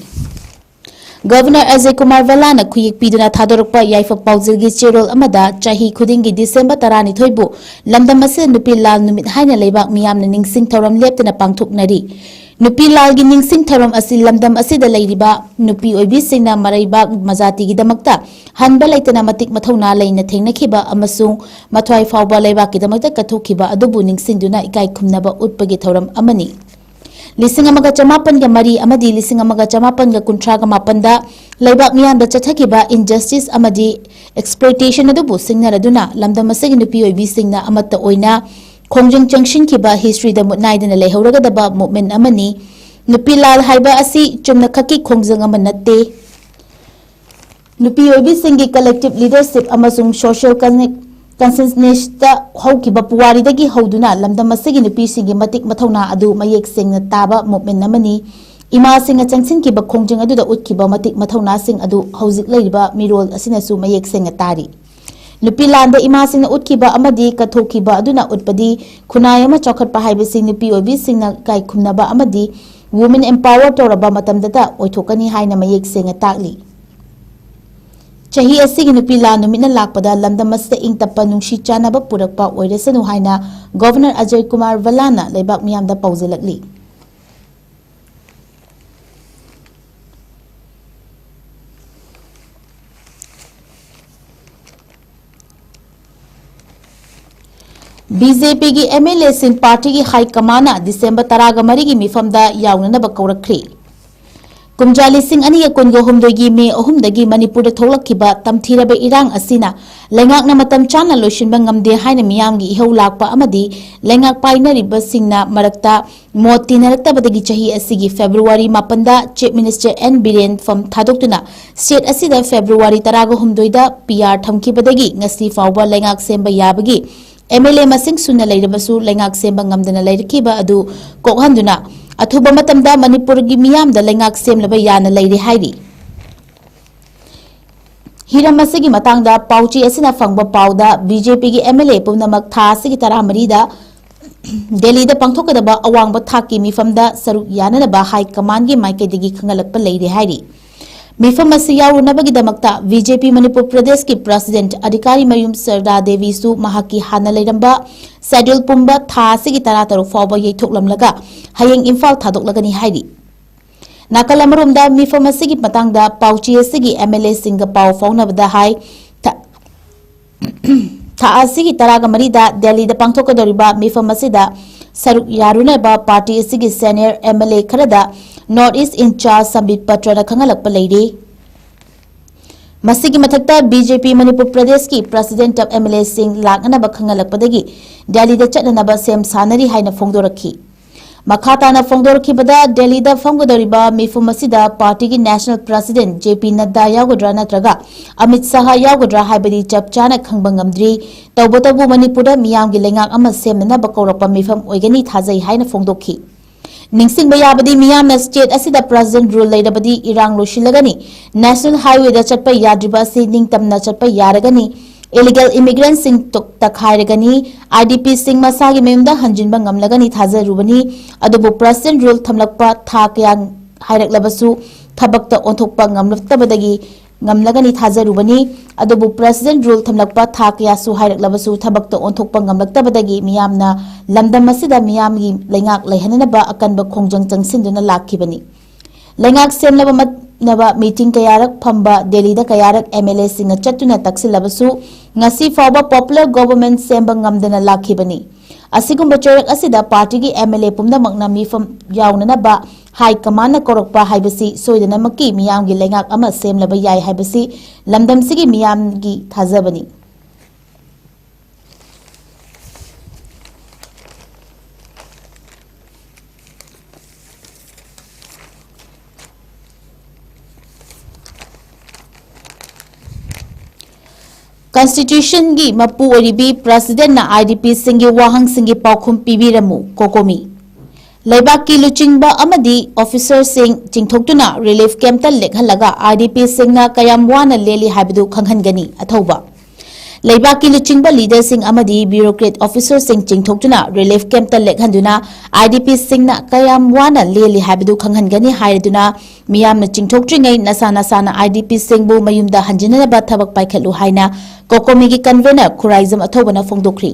Governor Ajay Kumar Bhallana ꯈꯨꯌꯦꯛ ꯄꯤꯗꯨꯅ ꯊꯥꯗꯣꯔꯛꯄ ꯌꯥꯏꯐ ꯄꯥꯎꯖꯦꯜꯒꯤ ꯆꯦꯔꯣꯜ ꯑꯃꯗ ꯆꯍꯤ ꯈꯨꯗꯤꯡꯒꯤ December ꯇꯔꯥꯅꯤꯊꯣꯏꯕꯨ ꯂꯝꯗꯝ ꯑꯁꯤꯗ ꯅꯨꯄꯤ ꯂꯥꯜ ꯅꯨꯃꯤꯠ ꯍꯥꯏꯅ ꯂꯩꯕꯥꯛ ꯃꯤꯌꯥꯝꯅ ꯅꯤꯡꯁꯤꯡ ꯊꯧꯔꯝ ꯂꯦꯞꯇꯅ ꯄꯥꯡꯊꯣꯛꯅꯔꯤ꯫ ꯅꯨꯄꯤ ꯂꯥꯜꯒꯤ ꯅꯤꯡꯁꯤꯡ ꯊꯧꯔꯝ ꯑꯁꯤ ꯂꯝꯗꯝ ꯑꯁꯤꯗ ꯂꯩꯔꯤꯕ ꯅꯨꯄꯤ ꯑꯣꯏꯕꯤꯁꯤꯡꯅ ꯃꯔꯩꯕꯥꯛ ꯃꯖꯥꯇꯤꯒꯤꯗꯃꯛꯇ ꯍꯟꯕ ꯂꯩꯇꯅ ꯃꯇꯤꯛ ꯃꯊꯧꯅꯥ ꯂꯩꯅ ꯊꯦꯡꯅꯈꯤꯕ ꯑꯃꯁꯨꯡ ꯃꯊ꯭ꯋꯥꯏ ꯐꯥꯎꯕ ꯂꯩꯕꯥꯛꯀꯤꯗꯃꯛꯇ ꯀꯠꯊꯣꯛꯈꯤꯕ ꯑꯗꯨꯕꯨ ꯅꯤꯡꯁꯤꯡꯗꯨꯅ ꯏꯀꯥꯏ ꯈꯨꯝꯅꯕ ꯎꯠꯄꯒꯤ ꯊꯧꯔꯝ ꯑꯃꯅꯤ꯫ ꯂꯤꯁꯤꯡ ꯑꯃꯒ ꯆꯃꯥꯄꯟꯒ ꯃꯔꯤ ꯑꯃꯗꯤ ꯂꯤꯁꯤꯡ ꯑꯃꯒ ꯆꯃꯥꯄꯟꯒ ꯀꯨꯟꯊ꯭ꯔꯥꯒ ꯃꯥꯄꯟꯗ ꯂꯩꯕꯥꯛ ꯃꯤꯌꯥꯝꯗ ꯆꯠꯊꯈꯤꯕ injustice ꯑꯃꯗꯤ exploitation ꯑꯗꯨꯕꯨ ꯁꯤꯡꯅꯔꯗꯨꯅ ꯂꯝꯗꯝ ꯑꯁꯤꯒꯤ ꯅꯨꯄꯤ ꯑꯣꯏꯕꯤꯁꯤꯡꯅ ꯑꯃꯠꯇ ꯑꯣꯏꯅ ꯈꯣꯡꯖꯪ ꯆꯪꯁꯤꯟꯈꯤꯕ historyꯗ ꯃꯨꯠ ꯅꯥꯏꯗꯅ ꯂꯩꯍꯧꯔꯒꯗꯕ movement ꯑꯃꯅꯤ꯫ ꯅꯨꯄꯤ ꯂꯥꯜ ꯍꯥꯏꯕ ꯑꯁꯤ ꯆꯨꯝꯅꯈꯛꯀꯤ ꯈꯣꯡꯖꯪ ꯑꯃ ꯅꯠꯇꯦ꯫ ꯅꯨꯄꯤ ꯑꯣꯏꯕꯤꯁꯤꯡꯒꯤ collective leadership ꯑꯃꯁꯨꯡ social connect-, consciousnessꯇ ꯍꯧꯈꯤꯕ ꯄꯨꯋꯥꯔꯤꯗꯒꯤ ꯍꯧꯗꯨꯅ ꯂꯝꯗꯝ ꯑꯁꯤꯒꯤ ꯅꯨꯄꯤꯁꯤꯡꯒꯤ ꯃꯇꯤꯛ ꯃꯊꯧꯅꯥ ꯑꯗꯨ ꯃꯌꯦꯛ ꯁꯦꯡꯅ ꯇꯥꯕ movement ꯑꯃꯅꯤ꯫ ꯏꯃꯥꯁꯤꯡꯅ ꯆꯪꯁꯤꯟꯈꯤꯕ ꯈꯣꯡꯖꯪ ꯑꯗꯨꯗ ꯎꯠꯈꯤꯕ ꯃꯇꯤꯛ ꯃꯊꯧꯅꯥꯁꯤꯡ ꯑꯗꯨ ꯍꯧꯖꯤꯛ ꯂꯩꯔꯤꯕ ꯃꯤꯔꯣꯜ ꯑꯁꯤꯅꯁꯨ ꯃꯌꯦꯛ ꯁꯦꯡꯅ ꯇꯥꯔꯤ꯫ ꯅꯨꯄꯤ ꯂꯥꯟꯗ ꯏꯃꯥꯁꯤꯡꯅ ꯎꯠꯈꯤꯕ ꯑꯃꯗꯤ ꯀꯠꯊꯣꯛꯈꯤꯕ ꯑꯗꯨꯅ ꯎꯠꯄꯗꯤ ꯈꯨꯟꯅꯥꯏ ꯑꯃ ꯆꯥꯎꯈꯠꯄ ꯍꯥꯏꯕꯁꯤ ꯅꯨꯄꯤ ꯑꯣꯏꯕꯤꯁꯤꯡꯅ ꯏꯀꯥꯏ ꯈꯨꯝꯅꯕ ꯑꯃꯗꯤ women empower ꯇꯧꯔꯕ ꯃꯇꯝꯗꯇ ꯑꯣꯏꯊꯣꯛꯀꯅꯤ ꯍꯥꯏꯅ ꯃꯌꯦꯛ ꯁꯦꯡꯅ ꯇꯥꯛꯂꯤ꯫ ꯆꯍꯤ ꯑꯁꯤꯒꯤ ꯅꯨꯄꯤ ꯂꯥꯟ ꯅꯨꯃꯤꯠꯅ ꯂꯥꯛꯄꯗ ꯂꯝꯗꯝ ꯑꯁꯤꯗ ꯏꯪ ꯇꯞꯄ ꯅꯨꯡꯁꯤ ꯆꯥꯟꯅꯕ ꯄꯨꯔꯛꯄ ꯑꯣꯏꯔꯁꯅꯨ ꯍꯥꯏꯅ Governor Ajay Kumar Bhallana ꯂꯩꯕꯥꯛ ꯃꯤꯌꯥꯝꯗ ꯄꯥꯎꯖꯦꯜꯂꯛꯂꯤ꯫ ꯕꯤ ꯖꯦ ꯄꯤꯒꯤ ꯑꯦꯝ ꯑꯦꯜ ꯑꯦꯁꯤꯡ ꯄꯥꯔꯇꯤꯒꯤ ꯍꯥꯏ ꯀꯃꯥꯟꯅ ꯗꯤꯁꯦꯝꯕꯔ ꯇꯔꯥꯒ ꯃꯔꯤꯒꯤ ꯃꯤꯐꯝꯗ ꯌꯥꯎꯅꯅꯕ ꯀꯧꯔꯛꯈ꯭ꯔꯤ꯫ ꯀꯨꯝꯖꯥ ꯂꯤꯁꯤꯡ ꯑꯅꯤꯒ ꯀꯨꯟꯒ ꯍꯨꯝꯗꯣꯏꯒꯤ ꯃꯦ ꯑꯍꯨꯝꯗꯒꯤ ꯃꯅꯤꯄꯨꯔꯗ ꯊꯣꯛꯂꯛꯈꯤꯕ ꯇꯝꯊꯤꯔꯕ ꯏꯔꯥꯡ ꯑꯁꯤꯅ ꯂꯩꯉꯥꯛꯅ ꯃꯇꯝ ꯆꯥꯅ ꯂꯣꯏꯁꯤꯟꯕ ꯉꯝꯗꯦ ꯍꯥꯏꯅ ꯃꯤꯌꯥꯝꯒꯤ ꯏꯍꯧ ꯂꯥꯛꯄ ꯑꯃꯗꯤ ꯂꯩꯉꯥꯛ ꯄꯥꯏꯅꯔꯤꯕꯁꯤꯡꯅ ꯃꯔꯛꯇ ꯃꯣꯠ ꯇꯤꯟꯅꯔꯛꯇꯕꯗꯒꯤ ꯆꯍꯤ ꯑꯁꯤꯒꯤ ꯐꯦꯕ꯭ꯔꯨꯋꯥꯔꯤ ꯃꯥꯄꯟꯗ ꯆꯤꯐ ꯃꯤꯅꯤꯁꯇꯔ ꯑꯦꯟ ꯕꯤꯔꯦꯟ ꯐꯝ ꯊꯥꯗꯣꯛꯇꯨꯅ ꯁ꯭ꯇꯦꯠ ꯑꯁꯤꯗ ꯐꯦꯕ꯭ꯔꯨꯋꯥꯔꯤ ꯇꯔꯥꯒ ꯍꯨꯝꯗꯣꯏꯗ ꯄꯤ ꯑꯥꯔ ꯊꯝꯈꯤꯕꯗꯒꯤ ꯉꯁꯤ ꯐꯥꯎꯕ ꯂꯩꯉꯥꯛ ꯁꯦꯝꯕ ꯌꯥꯕꯒꯤ ꯑꯦꯝ ꯑꯦꯜ ꯑꯦ ꯃꯁꯤꯡ ꯁꯨꯅ ꯂꯩꯔꯕꯁꯨ ꯂꯩꯉꯥꯛ ꯁꯦꯝꯕ ꯉꯝꯗꯅ ꯂꯩꯔꯛꯈꯤꯕ ꯑꯗꯨ ꯀꯣꯛꯍꯟꯗꯨꯅ ꯑꯊꯨꯕ ꯃꯇꯝꯗ ꯃꯅꯤꯄꯨꯔꯒꯤ ꯃꯤꯌꯥꯝꯗ ꯂꯩꯉꯥꯛ ꯁꯦꯝꯂꯕ ꯌꯥꯅ ꯂꯩꯔꯦ ꯍꯥꯏꯔꯤ꯫ ꯍꯤꯔꯝ ꯑꯁꯤꯒꯤ ꯃꯇꯥꯡꯗ ꯄꯥꯎꯆꯦ ꯑꯁꯤꯅ ꯐꯪꯕ ꯄꯥꯎꯗ, ꯕꯤ ꯖꯦ ꯄꯤꯒꯤ ꯑꯦꯝ ꯑꯦꯜ ꯑꯦ ꯄꯨꯝꯅꯃꯛ ꯊꯥ ꯑꯁꯤꯒꯤ ꯇꯔꯥꯃꯔꯤꯗ ꯗꯦꯜꯂꯤꯗ ꯄꯥꯡꯊꯣꯛꯀꯗꯕ ꯑꯋꯥꯡꯕ ꯊꯥꯛꯀꯤ ꯃꯤꯐꯝꯗ ꯁꯔꯨꯛ ꯌꯥꯅꯅꯕ ꯍꯥꯏ ꯀꯃꯥꯟꯒꯤ ꯃꯥꯏꯀꯩꯗꯒꯤ ꯈꯪꯍꯜꯂꯛꯄ ꯂꯩꯔꯦ ꯍꯥꯏꯔꯤ꯫ ꯃꯤꯐꯝ ꯑꯁꯤ ꯌꯥꯎꯔꯨꯅꯕꯒꯤꯗꯃꯛꯇ ꯕꯤ ꯖꯦ ꯄꯤ ꯃꯅꯤꯄꯨꯔ ꯄ꯭ꯔꯗꯦꯁꯀꯤ ꯄ꯭ꯔꯁꯤꯗꯦꯟꯠ ꯑꯙꯤꯀꯥꯔꯤ ꯃꯌꯨꯝ ꯁꯔꯗꯥ ꯗꯦꯕꯤꯁꯨ ꯃꯍꯥꯛꯀꯤ ꯍꯥꯟꯅ ꯂꯩꯔꯝꯕ ꯁꯦꯗ꯭ꯌꯨꯜ ꯄꯨꯝꯕ ꯊꯥ ꯑꯁꯤꯒꯤ ꯇꯔꯥꯇꯔꯨꯛ ꯐꯥꯎꯕ ꯌꯩꯊꯣꯛꯂꯝꯂꯒ ꯍꯌꯦꯡ ꯏꯝꯐꯥꯜ ꯊꯥꯗꯣꯛꯂꯒꯅꯤ ꯍꯥꯏꯔꯤ꯫ ꯅꯥꯀꯜ ꯑꯃꯔꯣꯝꯗ, ꯃꯤꯐꯝ ꯑꯁꯤꯒꯤ ꯃꯇꯥꯡꯗ ꯄꯥꯎꯆꯦ ꯑꯁꯤꯒꯤ ꯑꯦꯝ ꯑꯦꯜ ꯑꯦꯁꯤꯡꯒ ꯄꯥꯎ ꯐꯥꯎꯅꯕꯗ ꯍꯥꯏ, ꯊꯥ-, ꯊꯥ ꯑꯁꯤꯒꯤ ꯇꯔꯥꯒ ꯃꯔꯤꯗ ꯗꯦꯜꯂꯤꯗ ꯄꯥꯡꯊꯣꯛꯀꯗꯧꯔꯤꯕ ꯃꯤꯐꯝ ꯑꯁꯤꯗ ꯁꯔꯨꯛ ꯌꯥꯔꯨꯅꯕ ꯄꯥꯔꯇꯤ ꯑꯁꯤꯒꯤ ꯁꯦꯅꯤꯌꯔ ꯑꯦꯝ ꯑꯦꯜ ꯑꯦ ꯈꯔꯗ ꯅꯣꯔꯠ ꯏꯁ ꯏꯟꯆꯥꯔꯖ ꯁꯝꯕꯤꯠ ꯄꯇ꯭ꯔꯅ ꯈꯪꯍꯜꯂꯛꯄ ꯂꯩꯔꯤ꯫ ꯃꯁꯤꯒꯤ ꯃꯊꯛꯇ, ꯕꯤ ꯖꯦ ꯄꯤ ꯃꯅꯤꯄꯨꯔ ꯄ꯭ꯔꯗꯦꯁꯀꯤ ꯄ꯭ꯔꯁꯤꯗꯦꯟꯠ ꯑꯣꯐ ꯑꯦꯝ ꯑꯦꯜ ꯑꯦꯁꯤꯡ ꯂꯥꯛꯅꯅꯕ ꯈꯪꯍꯜꯂꯛꯄꯗꯒꯤ ꯗꯦꯜꯂꯤꯗ ꯆꯠꯅꯅꯕ ꯁꯦꯝ ꯁꯥꯅꯔꯤ ꯍꯥꯏꯅ ꯐꯣꯡꯗꯣꯔꯛꯈꯤ꯫ ꯃꯈꯥ ꯇꯥꯅ ꯐꯣꯡꯗꯣꯔꯛꯈꯤꯕꯗ, ꯗꯦꯜꯂꯤꯗ ꯐꯝꯒꯗꯧꯔꯤꯕ ꯃꯤꯐꯝ ꯑꯁꯤꯗ ꯄꯥꯔꯇꯤꯒꯤ ꯅꯦꯁꯅꯦꯜ ꯄ꯭ꯔꯁꯤꯗꯦꯟꯠ ꯖꯦ ꯄꯤ ꯅꯗ꯭ꯗꯥ ꯌꯥꯎꯒꯗ꯭ꯔꯥ ꯅꯠꯇ꯭ꯔꯒ ꯑꯃꯤꯠ ꯁꯥꯍ ꯌꯥꯎꯒꯗ꯭ꯔꯥ ꯍꯥꯏꯕꯗꯤ ꯆꯞ ꯆꯥꯅ ꯈꯪꯕ ꯉꯝꯗ꯭ꯔꯤ꯫ ꯇꯧꯕꯇꯕꯨ ꯃꯅꯤꯄꯨꯔꯗ ꯃꯤꯌꯥꯝꯒꯤ ꯂꯩꯉꯥꯛ ꯑꯃ ꯁꯦꯝꯅꯅꯕ ꯀꯧꯔꯛꯄ ꯃꯤꯐꯝ ꯑꯣꯏꯒꯅꯤ ꯊꯥꯖꯩ ꯍꯥꯏꯅ ꯐꯣꯡꯗꯣꯛꯈꯤ꯫ ꯅꯤꯡꯁꯤꯡꯕ ꯌꯥꯕꯗꯤ, ꯃꯤꯌꯥꯝꯅ ꯁ꯭ꯇꯦꯠ ꯑꯁꯤꯗ ꯄ꯭ꯔꯁꯤꯗꯦꯟꯠ ꯔꯨꯜ ꯂꯩꯔꯕꯗꯤ ꯏꯔꯥꯡ ꯂꯣꯏꯁꯤꯜꯂꯒꯅꯤ, ꯅꯦꯁꯅꯦꯜ ꯍꯥꯏꯋꯦꯗ ꯆꯠꯄ ꯌꯥꯗ꯭ꯔꯤꯕ ꯑꯁꯤ ꯅꯤꯡꯇꯝꯅ ꯆꯠꯄ ꯌꯥꯔꯒꯅꯤ, ꯏꯂꯤꯒꯦꯜ ꯏꯃꯤꯒ꯭ꯔꯦꯟꯠꯁꯤꯡ ꯇꯣꯛ-, ꯇꯛꯈꯥꯏꯔꯒꯅꯤ, ꯑꯥꯏ ꯗꯤ ꯄꯤꯁꯤꯡ ꯃꯁꯥꯒꯤ ꯃꯌꯨꯝꯗ ꯍꯟꯖꯤꯟꯕ ꯉꯝꯂꯒꯅꯤ ꯊꯥꯖꯔꯨꯕꯅꯤ꯫ ꯑꯗꯨꯕꯨ ꯄ꯭ꯔꯁꯤꯗꯦꯟꯠ ꯔꯨꯜ ꯊꯝꯂꯛꯄ ꯊꯥ ꯀꯌꯥ ꯍꯥꯏꯔꯛꯂꯕꯁꯨ ꯊꯕꯛꯇ ꯑꯣꯟꯊꯣꯛꯄ ꯉꯝꯂꯛꯇꯕꯗꯒꯤ ꯉꯝꯂꯒꯅꯤ ꯊꯥꯖꯔꯨꯕꯅꯤ꯫ ꯑꯗꯨꯕꯨ ꯄ꯭ꯔꯁꯤꯗꯦꯟꯠ ꯔꯨꯜ ꯊꯝꯂꯛꯄ ꯊꯥ ꯀꯌꯥꯁꯨ ꯍꯥꯏꯔꯛꯂꯕꯁꯨ ꯊꯕꯛꯇ ꯑꯣꯟꯊꯣꯛꯄ ꯉꯝꯂꯛꯇꯕꯗꯒꯤ ꯃꯤꯌꯥꯝꯅ ꯂꯝꯗꯝ ꯑꯁꯤꯗ ꯃꯤꯌꯥꯝꯒꯤ ꯂꯩꯉꯥꯛ ꯂꯩꯍꯟꯅꯅꯕ ꯑꯀꯟꯕ ꯈꯣꯡꯖꯪ ꯆꯪꯁꯤꯟꯗꯨꯅ ꯂꯥꯛꯈꯤꯕꯅꯤ꯫ ꯂꯩꯉꯥꯛ ꯁꯦꯝꯂꯕ ꯃꯠ-, ꯅꯕ ꯃꯤꯇꯤꯡ ꯀꯌꯥꯔꯛ ꯐꯝꯕ, ꯗꯦꯜꯂꯤꯗ ꯀꯌꯥꯔꯛ ꯑꯦꯝ ꯑꯦꯜ ꯑꯦꯁꯤꯡꯅ ꯆꯠꯇꯨꯅ ꯇꯛꯁꯤꯜꯂꯕꯁꯨ, ꯉꯁꯤ ꯐꯥꯎꯕ ꯄꯣꯄꯨꯂꯔ ꯒꯣꯚꯔꯟꯃꯦꯟꯠ ꯁꯦꯝꯕ ꯉꯝꯗꯅ ꯂꯥꯛꯈꯤꯕꯅꯤ꯫ ꯑꯁꯤꯒꯨꯝꯕ ꯆꯩꯔꯛ ꯑꯁꯤꯗ ꯄꯥꯔꯇꯤꯒꯤ ꯑꯦꯝ ꯑꯦꯜ ꯑꯦ ꯄꯨꯝꯅꯃꯛꯅ ꯃꯤꯐꯝ ꯌꯥꯎꯅꯅꯕ ꯍꯥꯏ ꯀꯃꯥꯟꯅ ꯀꯧꯔꯛꯄ ꯍꯥꯏꯕꯁꯤ ꯁꯣꯏꯗꯅꯃꯛꯀꯤ ꯃꯤꯌꯥꯝꯒꯤ ꯂꯩꯉꯥꯛ ꯑꯃ ꯁꯦꯝꯂꯕ ꯌꯥꯏ ꯍꯥꯏꯕꯁꯤ ꯂꯝꯗꯝꯁꯤꯒꯤ ꯃꯤꯌꯥꯝꯒꯤ ꯊꯥꯖꯕꯅꯤ꯫ ꯀꯟꯁꯇꯤꯇ꯭ꯌꯨꯁꯟꯒꯤ ꯃꯄꯨ ꯑꯣꯏꯔꯤꯕꯤ ꯄ꯭ꯔꯁꯤꯗꯦꯟꯠꯅ ꯑꯥꯏ ꯗꯤ ꯄꯤꯁꯤꯡꯒꯤ ꯋꯥꯍꯪꯁꯤꯡꯒꯤ ꯄꯥꯎꯈꯨꯝ ꯄꯤꯕꯤꯔꯝꯃꯨ, ꯀꯣꯀꯣꯃꯤ꯫ ꯂꯩꯕꯥꯛꯀꯤ ꯂꯨꯆꯤꯡꯕ ꯑꯃꯗꯤ ꯑꯣꯐꯤꯁꯔꯁꯤꯡ ꯆꯤꯡꯊꯣꯛꯇꯨꯅ ꯔꯤꯂꯤꯐ ꯀꯦꯝꯞꯇ ꯂꯦꯛꯍꯜꯂꯒ ꯑꯥꯏ ꯗꯤ ꯄꯤꯁꯤꯡꯅ ꯀꯌꯥꯝ ꯋꯥꯅ ꯂꯦꯜꯂꯤ ꯍꯥꯏꯕꯗꯨ ꯈꯪꯍꯟꯒꯅꯤ, ꯑꯊꯧꯕ꯫ ꯂꯩꯕꯥꯛꯀꯤ ꯂꯨꯆꯤꯡꯕ ꯂꯤꯗꯔꯁꯤꯡ ꯑꯃꯗꯤ ꯕ꯭ꯌꯨꯔꯣꯀ꯭ꯔꯦꯠ ꯑꯣꯐꯤꯁꯔꯁꯤꯡ ꯆꯤꯡꯊꯣꯛꯇꯨꯅ ꯔꯤꯂꯤꯐ ꯀꯦꯝꯞꯇ ꯂꯦꯛꯍꯟꯗꯨꯅ ꯑꯥꯏ ꯗꯤ ꯄꯤꯁꯤꯡꯅ ꯀꯌꯥꯝ ꯋꯥꯅ ꯂꯦꯜꯂꯤ ꯍꯥꯏꯕꯗꯨ ꯈꯪꯍꯟꯒꯅꯤ ꯍꯥꯏꯔꯗꯨꯅ ꯃꯤꯌꯥꯝꯅ ꯆꯤꯡꯊꯣꯛꯇ꯭ꯔꯤꯉꯩ ꯅꯁꯥ ꯅꯁꯥꯅ ꯑꯥꯏ ꯗꯤ ꯄꯤꯁꯤꯡꯕꯨ ꯃꯌꯨꯝꯗ ꯍꯟꯖꯤꯟꯅꯅꯕ ꯊꯕꯛ ꯄꯥꯏꯈꯠꯂꯨ ꯍꯥꯏꯅ ꯀꯣꯀꯣꯃꯤꯒꯤ ꯀꯟꯚꯦꯅꯔ ꯈꯨꯔꯥꯏꯖꯝ ꯑꯊꯧꯕꯅ ꯐꯣꯡꯗꯣꯛꯈ꯭ꯔꯤ꯫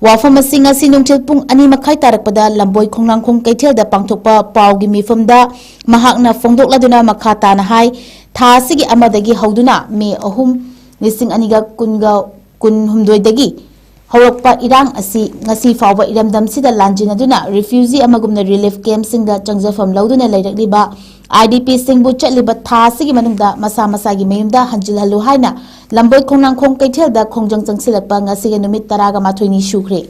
ꯋꯥꯐꯝ ꯑꯁꯤ ꯉꯁꯤ ꯅꯨꯡꯊꯤꯜ ꯄꯨꯡ ꯑꯅꯤ ꯃꯈꯥꯏ ꯇꯥꯔꯛꯄꯗ ꯂꯝꯕꯣꯏ ꯈꯣꯡꯅꯥꯡꯈꯣꯡ ꯀꯩꯊꯦꯜꯗ ꯄꯥꯡꯊꯣꯛꯄ ꯄꯥꯎꯒꯤ ꯃꯤꯐꯝꯗ ꯃꯍꯥꯛꯅ ꯐꯣꯡꯗꯣꯛꯂꯗꯨꯅ ꯃꯈꯥ ꯇꯥꯅ ꯍꯥꯏ, ꯊꯥ ꯑꯁꯤꯒꯤ ꯑꯃꯗꯒꯤ ꯍꯧꯗꯨꯅ ꯃꯦ ꯑꯍꯨꯝ, ꯂꯤꯁꯤꯡ ꯑꯅꯤꯒ ꯀꯨꯟꯒ ꯀꯨꯟꯍꯨꯝꯗꯣꯏꯗꯒꯤ ꯍꯧꯔꯛꯄ ꯏꯔꯥꯡ ꯑꯁꯤ ꯉꯁꯤ ꯐꯥꯎꯕ ꯏꯔꯝꯗꯝꯁꯤꯗ ꯂꯥꯟꯖꯤꯟꯅꯗꯨꯅ ꯔꯤꯐ꯭ꯌꯨꯖꯤ ꯑꯃꯒꯨꯝꯅ ꯔꯤꯂꯤꯐ ꯀꯦꯝꯞꯁꯤꯡꯗ ꯆꯪꯖꯐꯝ ꯂꯧꯗꯨꯅ ꯂꯩꯔꯛꯂꯤꯕ ꯑꯥꯏ ꯗꯤ ꯄꯤꯁꯤꯡꯕꯨ ꯆꯠꯂꯤꯕ ꯊꯥ ꯑꯁꯤꯒꯤ ꯃꯅꯨꯡꯗ ꯃꯁꯥ ꯃꯁꯥꯒꯤ ꯃꯌꯨꯝꯗ ꯍꯟꯖꯤꯜꯍꯜꯂꯨ ꯍꯥꯏꯅ ꯂꯝꯕꯣꯏ ꯈꯣꯡꯅꯥꯡꯈꯣꯡ ꯀꯩꯊꯦꯜꯗ ꯈꯣꯡꯖꯪ ꯆꯪꯁꯤꯜꯂꯛꯄ ꯉꯁꯤꯒ ꯅꯨꯃꯤꯠ ꯇꯔꯥꯒ ꯃꯥꯊꯣꯏꯅꯤ ꯁꯨꯈ꯭ꯔꯦ꯫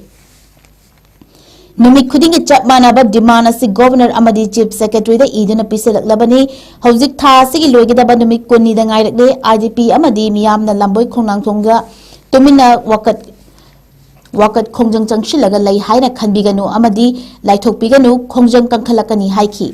ꯅꯨꯃꯤꯠ ꯈꯨꯗꯤꯡꯒꯤ ꯆꯞ ꯃꯥꯟꯅꯕ ꯗꯤꯃꯥꯟ ꯑꯁꯤ ꯒꯣꯚꯔꯅꯔ ꯑꯃꯗꯤ ꯆꯤꯐ ꯁꯦꯀ꯭ꯔꯦꯇꯔꯤꯗ ꯏꯗꯨꯅ ꯄꯤꯁꯤꯜꯂꯛꯂꯕꯅꯤ꯫ ꯍꯧꯖꯤꯛ ꯊꯥ ꯑꯁꯤꯒꯤ ꯂꯣꯏꯒꯗꯕ ꯅꯨꯃꯤꯠ ꯀꯨꯟꯅꯤꯗ ꯉꯥꯏꯔꯛꯂꯦ꯫ ꯑꯥꯏ ꯗꯤ ꯄꯤ ꯑꯃꯗꯤ ꯃꯤꯌꯥꯝꯅ ꯂꯝꯕꯣꯏ ꯈꯣꯡꯅꯥꯡꯈꯣꯡꯗ ꯇꯨꯃꯤꯟꯅ ꯋꯥꯀꯠ, ꯋꯥꯀꯠ ꯈꯣꯡꯖꯪ ꯆꯪꯁꯤꯜꯂꯒ ꯂꯩ ꯍꯥꯏꯅ ꯈꯟꯕꯤꯒꯅꯨ ꯑꯃꯗꯤ ꯂꯥꯏꯊꯣꯛꯄꯤꯒꯅꯨ, ꯈꯣꯡꯖꯪ ꯀꯟꯈꯠꯂꯛꯀꯅꯤ ꯍꯥꯏꯈꯤ꯫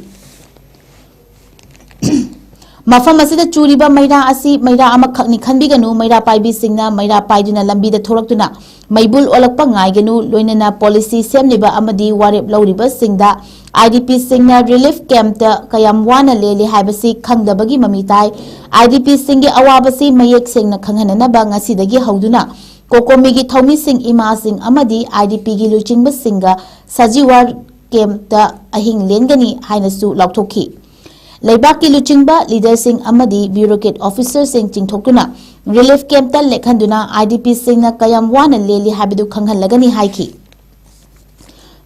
ꯃꯐꯝ ꯑꯁꯤꯗ ꯆꯨꯔꯤꯕ ꯃꯩꯔꯥ ꯑꯁꯤ ꯃꯩꯔꯥ ꯑꯃꯈꯛꯅꯤ ꯈꯟꯕꯤꯒꯅꯨ꯫ ꯃꯩꯔꯥ ꯄꯥꯏꯕꯤꯁꯤꯡꯅ ꯃꯩꯔꯥ ꯄꯥꯏꯗꯨꯅ ꯂꯝꯕꯤꯗ ꯊꯣꯔꯛꯇꯨꯅ ꯃꯩꯕꯨꯜ ꯑꯣꯜꯂꯛꯄ ꯉꯥꯏꯒꯅꯨ꯫ ꯂꯣꯏꯅꯅ ꯄꯣꯂꯤꯁꯤ ꯁꯦꯝꯂꯤꯕ ꯑꯃꯗꯤ ꯋꯥꯔꯦꯞ ꯂꯧꯔꯤꯕꯁꯤꯡꯗ ꯑꯥꯏ ꯗꯤ ꯄꯤꯁꯤꯡꯅ ꯔꯤꯂꯤꯐ ꯀꯦꯝꯞꯇ ꯀꯌꯥꯝ ꯋꯥꯅ ꯂꯦꯜꯂꯤ ꯍꯥꯏꯕꯁꯤ ꯈꯪꯗꯕꯒꯤ ꯃꯃꯤ ꯇꯥꯏ꯫ ꯑꯥꯏ ꯗꯤ ꯄꯤꯁꯤꯡꯒꯤ ꯑꯋꯥꯕꯁꯤ ꯃꯌꯦꯛ ꯁꯦꯡꯅ ꯈꯪꯍꯟꯅꯅꯕ ꯉꯁꯤꯗꯒꯤ ꯍꯧꯗꯨꯅ ꯀꯣꯀꯣꯃꯤꯒꯤ ꯊꯧꯃꯤꯁꯤꯡ, ꯏꯃꯥꯁꯤꯡ ꯑꯃꯗꯤ ꯑꯥꯏ ꯗꯤ ꯄꯤꯒꯤ ꯂꯨꯆꯤꯡꯕꯁꯤꯡꯒ ꯁꯖꯤꯋꯥꯔ ꯀꯦꯝꯞꯇ ꯑꯍꯤꯡ ꯂꯦꯟꯒꯅꯤ ꯍꯥꯏꯅꯁꯨ ꯂꯥꯎꯊꯣꯛꯈꯤ꯫ ꯂꯩꯕꯥꯛꯀꯤ ꯂꯨꯆꯤꯡꯕ, ꯂꯤꯗꯔꯁꯤꯡ ꯑꯃꯗꯤ ꯕ꯭ꯌꯨꯔꯣꯀ꯭ꯔꯦꯠ ꯑꯣꯐꯤꯁꯔꯁꯤꯡ ꯆꯤꯡꯊꯣꯛꯇꯨꯅ ꯔꯤꯂꯤꯐ ꯀꯦꯝꯞꯇ ꯂꯦꯛꯍꯟꯗꯨꯅ ꯑꯥꯏ ꯗꯤ ꯄꯤꯁꯤꯡꯅ ꯀꯌꯥꯝ ꯋꯥꯅ ꯂꯦꯜꯂꯤ ꯍꯥꯏꯕꯗꯨ ꯈꯪꯍꯜꯂꯒꯅꯤ ꯍꯥꯏꯈꯤ꯫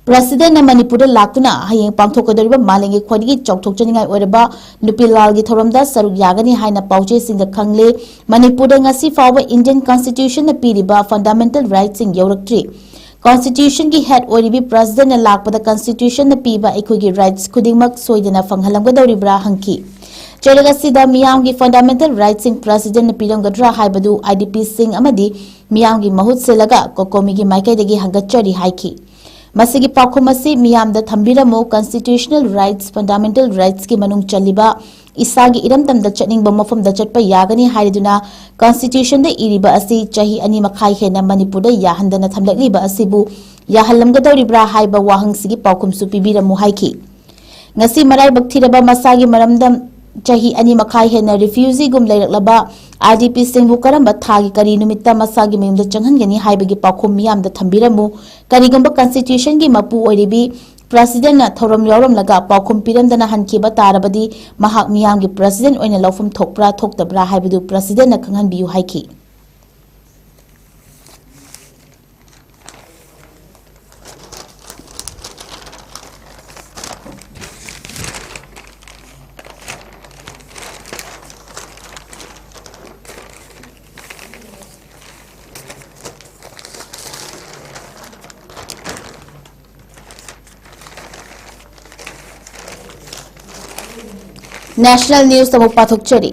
ꯄ꯭ꯔꯁꯤꯗꯦꯟꯅ ꯃꯅꯤꯄꯨꯔꯗ ꯂꯥꯛꯇꯨꯅ ꯍꯌꯦꯡ ꯄꯥꯡꯊꯣꯛꯀꯗꯧꯔꯤꯕ ꯃꯥꯂꯦꯝꯒꯤ ꯈ꯭ꯋꯥꯏꯗꯒꯤ ꯆꯥꯎꯊꯣꯛꯆꯅꯤꯡꯉꯥꯏ ꯑꯣꯏꯔꯕ ꯅꯨꯄꯤ ꯂꯥꯜꯒꯤ ꯊꯧꯔꯝꯗ ꯁꯔꯨꯛ ꯌꯥꯒꯅꯤ ꯍꯥꯏꯅ ꯄꯥꯎꯆꯦꯁꯤꯡꯗ ꯈꯪꯂꯦ꯫ ꯃꯅꯤꯄꯨꯔꯗ ꯉꯁꯤ ꯐꯥꯎꯕ ꯏꯟꯗꯤꯌꯟ ꯀꯟꯁꯇꯤꯇ꯭ꯌꯨꯁꯟꯅ ꯄꯤꯔꯤꯕ ꯐꯟꯗꯥꯃꯦꯟꯇꯦꯜ ꯔꯥꯏꯠꯁꯤꯡ ꯌꯧꯔꯛꯇ꯭ꯔꯤ꯫ ꯀꯟꯁꯇꯤꯇ꯭ꯌꯨꯁꯟꯒꯤ ꯍꯦꯗ ꯑꯣꯏꯔꯤꯕꯤ ꯄ꯭ꯔꯁꯤꯗꯦꯟꯅ ꯂꯥꯛꯄꯗ ꯀꯟꯁꯇꯤꯇ꯭ꯌꯨꯁꯟꯅ ꯄꯤꯕ ꯑꯩꯈꯣꯏꯒꯤ ꯔꯥꯏꯠꯁ ꯈꯨꯗꯤꯡꯃꯛ ꯁꯣꯏꯗꯅ ꯐꯪꯍꯜꯂꯝꯒꯗꯧꯔꯤꯕ꯭ꯔꯥ ꯍꯪꯈꯤ꯫ ꯆꯩꯔꯛ ꯑꯁꯤꯗ ꯃꯤꯌꯥꯝꯒꯤ ꯐꯟꯗꯥꯃꯦꯟꯇꯦꯜ ꯔꯥꯏꯠꯁꯤꯡ ꯄ꯭ꯔꯁꯤꯗꯦꯟꯅ ꯄꯤꯔꯝꯒꯗ꯭ꯔꯥ ꯍꯥꯏꯕꯗꯨ ꯑꯥꯏ ꯗꯤ ꯄꯤꯁꯤꯡ ꯑꯃꯗꯤ ꯃꯤꯌꯥꯝꯒꯤ ꯃꯍꯨꯠ ꯁꯤꯜꯂꯒ ꯀꯣꯀꯣꯃꯤꯒꯤ ꯃꯥꯏꯀꯩꯗꯒꯤ ꯍꯪꯒꯠꯆꯔꯤ ꯍꯥꯏꯈꯤ꯫ ꯃꯁꯤꯒꯤ ꯄꯥꯎꯈꯨꯝ ꯑꯁꯤ ꯃꯤꯌꯥꯝꯗ ꯊꯝꯕꯤꯔꯝꯃꯨ꯫ ꯀꯟꯁꯇꯤꯇ꯭ꯌꯨꯁꯅꯦꯜ ꯔꯥꯏꯠꯁ, ꯐꯟꯗꯥꯃꯦꯟꯇꯦꯜ ꯔꯥꯏꯠꯁꯀꯤ ꯃꯅꯨꯡ ꯆꯜꯂꯤꯕ ꯏꯁꯥꯒꯤ ꯏꯔꯝꯗꯝꯗ ꯆꯠꯅꯤꯡꯕ ꯃꯐꯝꯗ ꯆꯠꯄ ꯌꯥꯒꯅꯤ ꯍꯥꯏꯔꯗꯨꯅ ꯀꯟꯁꯇꯤꯇ꯭ꯌꯨꯁꯟꯗ ꯏꯔꯤꯕ ꯑꯁꯤ ꯆꯍꯤ ꯑꯅꯤ ꯃꯈꯥꯏ ꯍꯦꯟꯅ ꯃꯅꯤꯄꯨꯔꯗ ꯌꯥꯍꯟꯗꯅ ꯊꯝꯂꯛꯂꯤꯕ ꯑꯁꯤꯕꯨ ꯌꯥꯍꯜꯂꯝꯒꯗꯧꯔꯤꯕ꯭ꯔꯥ ꯍꯥꯏꯕ ꯋꯥꯍꯪꯁꯤꯒꯤ ꯄꯥꯎꯈꯨꯝꯁꯨ ꯄꯤꯕꯤꯔꯝꯃꯨ ꯍꯥꯏꯈꯤ꯫ ꯉꯁꯤ ꯃꯔꯥꯏꯕꯛ ꯊꯤꯔꯕ ꯃꯁꯥꯒꯤ ꯃꯔꯝꯗꯝ ꯆꯍꯤ ꯑꯅꯤ ꯃꯈꯥꯏ ꯍꯦꯟꯅ ꯔꯤꯐ꯭ꯌꯨꯖꯤꯒꯨꯝ ꯂꯩꯔꯛꯂꯕ ꯑꯥꯏ ꯗꯤ ꯄꯤꯁꯤꯡꯕꯨ ꯀꯔꯝꯕ ꯊꯥꯒꯤ ꯀꯔꯤ ꯅꯨꯃꯤꯠꯇ ꯃꯁꯥꯒꯤ ꯃꯌꯨꯝꯗ ꯆꯪꯍꯟꯒꯅꯤ ꯍꯥꯏꯕꯒꯤ ꯄꯥꯎꯈꯨꯝ ꯃꯤꯌꯥꯝꯗ ꯊꯝꯕꯤꯔꯝꯃꯨ꯫ ꯀꯔꯤꯒꯨꯝꯕ ꯀꯟꯁꯇꯤꯇ꯭ꯌꯨꯁꯟꯒꯤ ꯃꯄꯨ ꯑꯣꯏꯔꯤꯕꯤ ꯄ꯭ꯔꯁꯤꯗꯦꯟꯅ ꯊꯧꯔꯝ ꯌꯥꯎꯔꯝꯂꯒ ꯄꯥꯎꯈꯨꯝ ꯄꯤꯔꯝꯗꯅ ꯍꯟꯈꯤꯕ ꯇꯥꯔꯕꯗꯤ ꯃꯍꯥꯛ ꯃꯤꯌꯥꯝꯒꯤ ꯄ꯭ꯔꯁꯤꯗꯦꯟ ꯑꯣꯏꯅ ꯂꯧꯐꯝ ꯊꯣꯛꯄ꯭ꯔꯥ ꯊꯣꯛꯇꯕ꯭ꯔꯥ ꯍꯥꯏꯕꯗꯨ ꯄ꯭ꯔꯁꯤꯗꯦꯟꯅ ꯈꯪꯍꯟꯕꯤꯌꯨ ꯍꯥꯏꯈꯤ꯫ ꯅꯦꯁꯅꯦꯜ ꯅ꯭ꯌꯨꯁ ꯑꯃꯨꯛ ꯄꯥꯊꯣꯛꯆꯔꯤ꯫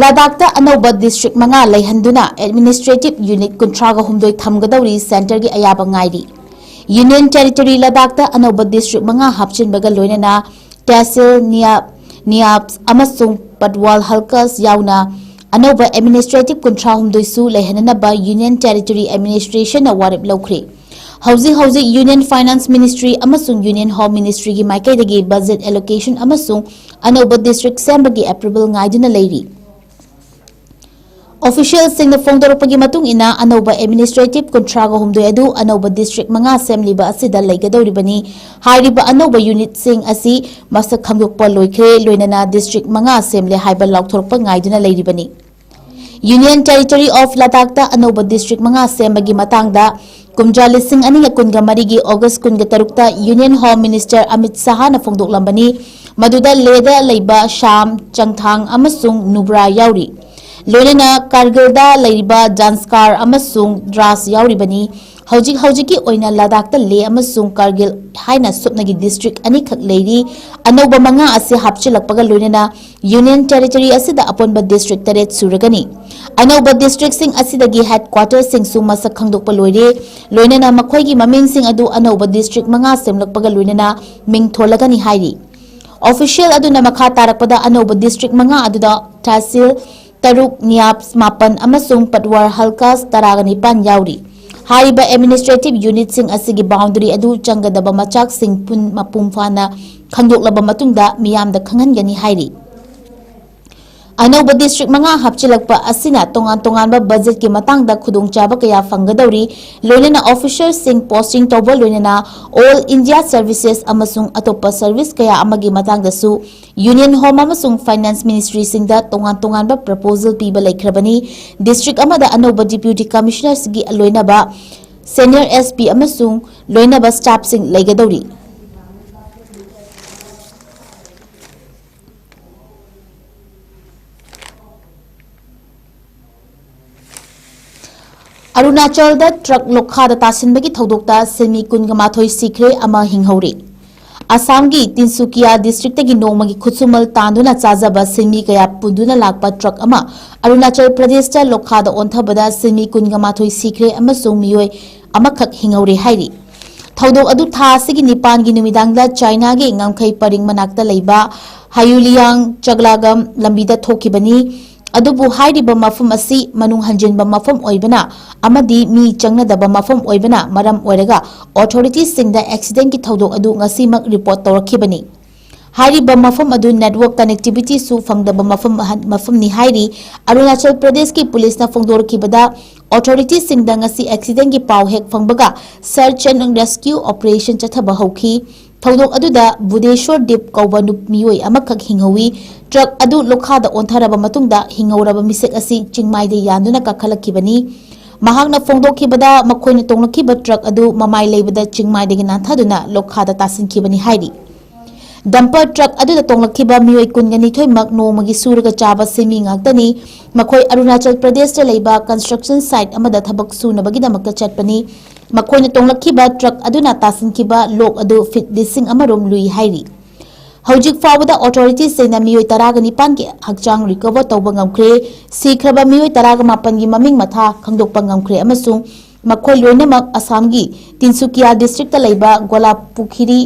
ꯂꯗꯥꯈꯇ ꯑꯅꯧꯕ ꯗꯤꯁꯇ꯭ꯔꯤꯛ ꯃꯉꯥ ꯂꯩꯍꯟꯗꯨꯅ ꯑꯦꯗꯃꯤꯅꯤꯁꯇ꯭ꯔꯦꯇꯤꯚ ꯌꯨꯅꯤꯠ ꯀꯨꯟꯊ꯭ꯔꯥꯒ ꯍꯨꯝꯗꯣꯏ ꯊꯝꯒꯗꯧꯔꯤ ꯁꯦꯟꯇꯔꯒꯤ ꯑꯌꯥꯕ ꯉꯥꯏꯔꯤ꯫ ꯌꯨꯅꯤꯌꯟ ꯇꯦꯔꯤꯇꯣꯔꯤ ꯂꯗꯥꯈꯇ ꯑꯅꯧꯕ ꯗꯤꯁꯇ꯭ꯔꯤꯛ ꯃꯉꯥ ꯍꯥꯞꯆꯤꯟꯕꯒ ꯂꯣꯏꯅꯅ ꯇꯦꯍꯁꯤꯜ, ꯅꯤꯌꯥꯕ, ꯅꯤꯌꯥꯕ ꯑꯃꯁꯨꯡ ꯄꯠꯋꯥꯜ ꯍꯜꯀꯁ ꯌꯥꯎꯅ ꯑꯅꯧꯕ ꯑꯦꯗꯃꯤꯅꯤꯁꯇ꯭ꯔꯦꯇꯤꯚ ꯀꯨꯟꯊ꯭ꯔꯥ ꯍꯨꯝꯗꯣꯏꯁꯨ ꯂꯩꯍꯟꯅꯅꯕ ꯌꯨꯅꯤꯌꯟ ꯇꯦꯔꯤꯇꯣꯔꯤ ꯑꯦꯗꯃꯤꯅꯤꯁꯇ꯭ꯔꯦꯁꯟꯅ ꯋꯥꯔꯦꯞ ꯂꯧꯈ꯭ꯔꯦ꯫ ꯍꯧꯖꯤꯛ ꯍꯧꯖꯤꯛ ꯌꯨꯅꯤꯌꯟ ꯐꯥꯏꯅꯥꯟꯁ ꯃꯤꯅꯤꯁꯇ꯭ꯔꯤ ꯑꯃꯁꯨꯡ ꯌꯨꯅꯤꯌꯟ ꯍꯣꯝ ꯃꯤꯅꯤꯁꯇ꯭ꯔꯤꯒꯤ ꯃꯥꯏꯀꯩꯗꯒꯤ ꯕꯖꯦꯠ ꯑꯦꯂꯣꯀꯦꯁꯟ ꯑꯃꯁꯨꯡ ꯑꯅꯧꯕ ꯗꯤꯁꯇ꯭ꯔꯤꯛ ꯁꯦꯝꯕꯒꯤ ꯑꯦꯄ꯭ꯔꯨꯚꯦꯜ ꯉꯥꯏꯗꯨꯅ ꯂꯩꯔꯤ꯫ Officialꯁꯤꯡꯅ ꯐꯣꯡꯗꯣꯔꯛꯄꯒꯤ ꯃꯇꯨꯡ ꯏꯟꯅ, ꯑꯅꯧꯕ administrative ꯀꯨꯟꯊ꯭ꯔꯥꯒ ꯍꯨꯝꯗꯣꯏ ꯑꯗꯨ ꯑꯅꯧꯕ district ꯃꯉꯥ ꯁꯦꯝꯂꯤꯕ ꯑꯁꯤꯗ ꯂꯩꯒꯗꯧꯔꯤꯕꯅꯤ꯫ ꯍꯥꯏꯔꯤꯕ ꯑꯅꯧꯕ unitꯁꯤꯡ ꯑꯁꯤ ꯃꯁꯛ ꯈꯪꯗꯣꯛꯄ ꯂꯣꯏꯈ꯭ꯔꯦ, ꯂꯣꯏꯅꯅ district ꯃꯉꯥ ꯁꯦꯝꯂꯦ ꯍꯥꯏꯕ ꯂꯥꯎꯊꯣꯔꯛꯄ ꯉꯥꯏꯗꯨꯅ ꯂꯩꯔꯤꯕꯅꯤ꯫ Union Territory of Ladakhꯇ ꯑꯅꯧꯕ district ꯃꯉꯥ ꯁꯦꯝꯕꯒꯤ ꯃꯇꯥꯡꯗ ꯀꯨꯝꯖꯥ ꯂꯤꯁꯤꯡ ꯑꯅꯤꯒ ꯀꯨꯟꯒ ꯃꯔꯤꯒꯤ August ꯀꯨꯟꯒ ꯇꯔꯨꯛꯇ Union Home Minister ꯑꯃꯤꯠ ꯁꯍꯥꯅ ꯐꯣꯡꯗꯣꯛꯂꯝꯕꯅꯤ꯫ ꯃꯗꯨꯗ ꯂꯦꯗ ꯂꯩꯕ ꯁꯥꯝ, ꯆꯪꯊꯥꯡ ꯑꯃꯁꯨꯡ ꯅꯨꯕ꯭ꯔꯥ ꯌꯥꯎꯔꯤ꯫ ꯂꯣꯏꯅꯅ ꯀꯥꯔꯒꯤꯜꯗ ꯂꯩꯔꯤꯕ ꯖꯥꯟꯁꯀꯥꯔ ꯑꯃꯁꯨꯡ ꯗ꯭ꯔꯥꯁ ꯌꯥꯎꯔꯤꯕꯅꯤ꯫ ꯍꯧꯖꯤꯛ ꯍꯧꯖꯤꯛꯀꯤ ꯑꯣꯏꯅ ꯂꯗꯥꯈꯇ ꯂꯦ ꯑꯃꯁꯨꯡ ꯀꯥꯔꯒꯤꯜ ꯍꯥꯏꯅ ꯁꯨꯞꯅꯒꯤ district ꯑꯅꯤꯈꯛ ꯂꯩꯔꯤ꯫ ꯑꯅꯧꯕ ꯃꯉꯥ ꯑꯁꯤ ꯍꯥꯞꯆꯤꯜꯂꯛꯄꯒ ꯂꯣꯏꯅꯅ Union Territory ꯑꯁꯤꯗ ꯑꯄꯨꯟꯕ district ꯇꯔꯦꯠ ꯁꯨꯔꯒꯅꯤ꯫ ꯑꯅꯧꯕ districtꯁꯤꯡ ꯑꯁꯤꯗꯒꯤ headquarterꯁꯤꯡꯁꯨ ꯃꯁꯛ ꯈꯪꯗꯣꯛꯄ ꯂꯣꯏꯔꯦ, ꯂꯣꯏꯅꯅ ꯃꯈꯣꯏꯒꯤ ꯃꯃꯤꯡꯁꯤꯡ ꯑꯗꯨ ꯑꯅꯧꯕ district ꯃꯉꯥ ꯁꯦꯝꯂꯛꯄꯒ ꯂꯣꯏꯅꯅ ꯃꯤꯡ ꯊꯣꯜꯂꯒꯅꯤ ꯍꯥꯏꯔꯤ꯫ Official ꯑꯗꯨꯅ ꯃꯈꯥ ꯇꯥꯔꯛꯄꯗ ꯑꯅꯧꯕ district ꯃꯉꯥ ꯑꯗꯨꯗ ꯇꯍꯁꯤꯜ ꯇꯔꯨꯛ, ꯅꯤꯌꯥꯕ ꯃꯥꯄꯟ ꯑꯃꯁꯨꯡ ꯄꯠꯋꯥꯔ ꯍꯜꯀꯥꯁ ꯇꯔꯥꯒ ꯅꯤꯄꯥꯟ ꯌꯥꯎꯔꯤ꯫ ꯍꯥꯏꯔꯤꯕ administrative unitꯁꯤꯡ ꯑꯁꯤꯒꯤ boundary ꯑꯗꯨ ꯆꯪꯒꯗꯕ ꯃꯆꯥꯛꯁꯤꯡ ꯄꯨꯟ-, ꯃꯄꯨꯡ ꯐꯥꯅ ꯈꯪꯗꯣꯛꯂꯕ ꯃꯇꯨꯡꯗ ꯃꯤꯌꯥꯝꯗ ꯈꯪꯍꯟꯒꯅꯤ ꯍꯥꯏꯔꯤ꯫ ꯑꯅꯧꯕ district ꯃꯉꯥ ꯍꯥꯞꯆꯤꯜꯂꯛꯄ ꯑꯁꯤꯅ ꯇꯣꯉꯥꯟ ꯇꯣꯉꯥꯟꯕ budgetꯀꯤ ꯃꯇꯥꯡꯗ ꯈꯨꯗꯣꯡꯆꯥꯕ ꯀꯌꯥ ꯐꯪꯒꯗꯧꯔꯤ, ꯂꯣꯏꯅꯅ officerꯁꯤꯡ posting ꯇꯧꯕ, ꯂꯣꯏꯅꯅ All India Services ꯑꯃꯁꯨꯡ ꯑꯇꯣꯞꯄ service ꯀꯌꯥ ꯑꯃꯒꯤ ꯃꯇꯥꯡꯗꯁꯨ Union Home ꯑꯃꯁꯨꯡ Finance Ministryꯁꯤꯡꯗ ꯇꯣꯉꯥꯟ ꯇꯣꯉꯥꯟꯕ proposal ꯄꯤꯕ ꯂꯩꯈ꯭ꯔꯕꯅꯤ꯫ District ꯑꯃꯗ ꯑꯅꯧꯕ Deputy Commissionerꯁꯤꯡꯒꯤ ꯂꯣꯏꯅꯕ Senior SP ꯑꯃꯁꯨꯡ ꯂꯣꯏꯅꯕ staffꯁꯤꯡ ꯂꯩꯒꯗꯧꯔꯤ꯫ ꯑꯔꯨꯅꯥꯆꯜꯗ truck ꯂꯣꯛꯈꯥꯗ ꯇꯥꯁꯤꯟꯕꯒꯤ ꯊꯧꯗꯣꯛꯇ ꯁꯤꯟꯃꯤ ꯀꯨꯟꯒ ꯃꯥꯊꯣꯏ ꯁꯤꯈ꯭ꯔꯦ, ꯑꯃ ꯍꯤꯡꯍꯧꯔꯤ꯫ ꯑꯁꯥꯝꯒꯤ ꯇꯤꯟꯁꯨꯀꯤꯌꯥ districtꯇꯒꯤ ꯅꯣꯡꯃꯒꯤ ꯈꯨꯠꯁꯨꯃꯜ ꯇꯥꯟꯗꯨꯅ ꯆꯥꯖꯕ ꯁꯤꯟꯃꯤ ꯀꯌꯥ ꯄꯨꯟꯗꯨꯅ ꯂꯥꯛꯄ truck ꯑꯃ ꯑꯔꯨꯅꯥꯆꯜ ꯄ꯭ꯔꯗꯦꯁꯇ ꯂꯣꯛꯈꯥꯗ ꯑꯣꯟꯊꯕꯗ ꯁꯤꯟꯃꯤ ꯀꯨꯟꯒ ꯃꯥꯊꯣꯏ ꯁꯤꯈ꯭ꯔꯦ ꯑꯃꯁꯨꯡ ꯃꯤꯑꯣꯏ ꯑꯃꯈꯛ ꯍꯤꯡꯍꯧꯔꯦ ꯍꯥꯏꯔꯤ꯫ ꯊꯧꯗꯣꯛ ꯑꯗꯨ ꯊꯥ ꯑꯁꯤꯒꯤ ꯅꯤꯄꯥꯟꯒꯤ ꯅꯨꯃꯤꯗꯥꯡꯗ ꯆꯥꯏꯅꯥꯒꯤ ꯉꯝꯈꯩ ꯄꯔꯤꯡ ꯃꯅꯥꯛꯇ ꯂꯩꯕ ꯍꯌꯨꯂꯤꯌꯥꯡ ꯆꯒꯂꯥꯒꯝ ꯂꯝꯕꯤꯗ ꯊꯣꯛꯈꯤꯕꯅꯤ꯫ ꯑꯗꯨꯕꯨ ꯍꯥꯏꯔꯤꯕ ꯃꯐꯝ ꯑꯁꯤ ꯃꯅꯨꯡ ꯍꯟꯖꯤꯟꯕ ꯃꯐꯝ ꯑꯣꯏꯕꯅ ꯑꯃꯗꯤ ꯃꯤ ꯆꯪꯅꯗꯕ ꯃꯐꯝ ꯑꯣꯏꯕꯅ ꯃꯔꯝ ꯑꯣꯏꯔꯒ authorityꯁꯤꯡꯗ accidentꯀꯤ ꯊꯧꯗꯣꯛ ꯑꯗꯨ ꯉꯁꯤꯃꯛ report ꯇꯧꯔꯛꯈꯤꯕꯅꯤ꯫ ꯍꯥꯏꯔꯤꯕ ꯃꯐꯝ ꯑꯗꯨ network connectivityꯁꯨ ꯐꯪꯗꯕ ꯃꯐꯝ ꯑꯍꯟ-, ꯃꯐꯝꯅꯤ ꯍꯥꯏꯔꯤ꯫ ꯑꯔꯨꯅꯥꯆꯜ ꯄ꯭ꯔꯗꯦꯁꯀꯤ ꯄꯨꯂꯤꯁꯅ ꯐꯣꯡꯗꯣꯔꯛꯈꯤꯕꯗ, authoritiesꯁꯤꯡꯗ ꯉꯁꯤ accidentꯀꯤ ꯄꯥꯎ ꯍꯦꯛ ꯐꯪꯕꯒ search and rescue operation ꯆꯠꯊꯕ ꯍꯧꯈꯤ꯫ ꯊꯧꯗꯣꯛ ꯑꯗꯨꯗ ꯕꯨꯙꯦꯁ꯭ꯋꯔ ꯗꯤꯞ ꯀꯧꯕ ꯅꯨꯞ-, ꯃꯤꯑꯣꯏ ꯑꯃꯈꯛ ꯍꯤꯡꯍꯧꯏ꯫ Truck ꯑꯗꯨ ꯂꯣꯈꯥꯗ ꯑꯣꯟꯊꯔꯕ ꯃꯇꯨꯡꯗ ꯍꯤꯡꯍꯧꯔꯕ ꯃꯤꯁꯛ ꯑꯁꯤ ꯆꯤꯡꯃꯥꯏꯗ ꯌꯥꯟꯗꯨꯅ ꯀꯥꯈꯠꯂꯛꯈꯤꯕꯅꯤ꯫ ꯃꯍꯥꯛꯅ ꯐꯣꯡꯗꯣꯛꯈꯤꯕꯗ, ꯃꯈꯣꯏꯅ ꯇꯣꯡꯂꯛꯈꯤꯕ truck ꯑꯗꯨ ꯃꯃꯥꯏ ꯂꯩꯕꯗ ꯆꯤꯡꯃꯥꯏꯗꯒꯤ ꯅꯥꯟꯊꯗꯨꯅ ꯂꯣꯈꯥꯗ ꯇꯥꯁꯤꯟꯈꯤꯕꯅꯤ ꯍꯥꯏꯔꯤ꯫ Dumper truck ꯑꯗꯨꯗ ꯇꯣꯡꯂꯛꯈꯤꯕ ꯃꯤꯑꯣꯏ ꯀꯨꯟꯒ ꯅꯤꯊꯣꯏꯃꯛ ꯅꯣꯡꯃꯒꯤ ꯁꯨꯔꯒ ꯆꯥꯕ ꯁꯤꯟꯃꯤ ꯉꯥꯛꯇꯅꯤ꯫ ꯃꯈꯣꯏ ꯑꯔꯨꯅꯥꯆꯜ ꯄ꯭ꯔꯗꯦꯁꯇ ꯂꯩꯕ construction site ꯑꯃꯗ ꯊꯕꯛ ꯁꯨꯅꯕꯒꯤꯗꯃꯛꯇ ꯆꯠꯄꯅꯤ꯫ ꯃꯈꯣꯏꯅ ꯇꯣꯡꯂꯛꯈꯤꯕ truck ꯑꯗꯨꯅ ꯇꯥꯁꯤꯟꯈꯤꯕ ꯂꯣꯛ ꯑꯗꯨ feet ꯂꯤꯁꯤꯡ ꯑꯃ ꯔꯣꯝ ꯂꯨꯏ ꯍꯥꯏꯔꯤ꯫ ꯍꯧꯖꯤꯛ ꯐꯥꯎꯕꯗ authoritiesꯁꯤꯡꯅ ꯃꯤꯑꯣꯏ ꯇꯔꯥꯒ ꯅꯤꯄꯥꯟꯒꯤ ꯍꯛꯆꯥꯡ recover ꯇꯧꯕ ꯉꯝꯈ꯭ꯔꯦ꯫ ꯁꯤꯈ꯭ꯔꯕ ꯃꯤꯑꯣꯏ ꯇꯔꯥꯒ ꯃꯥꯄꯟꯒꯤ ꯃꯃꯤꯡ ꯃꯊꯥ ꯈꯪꯗꯣꯛꯄ ꯉꯝꯈ꯭ꯔꯦ ꯑꯃꯁꯨꯡ ꯃꯈꯣꯏ ꯂꯣꯏꯅꯃꯛ ꯑꯁꯥꯝꯒꯤ ꯇꯤꯟꯁꯨꯀꯤꯌꯥ districtꯇ ꯂꯩꯕ ꯒꯣꯂꯥꯄꯨꯈꯤꯔꯤ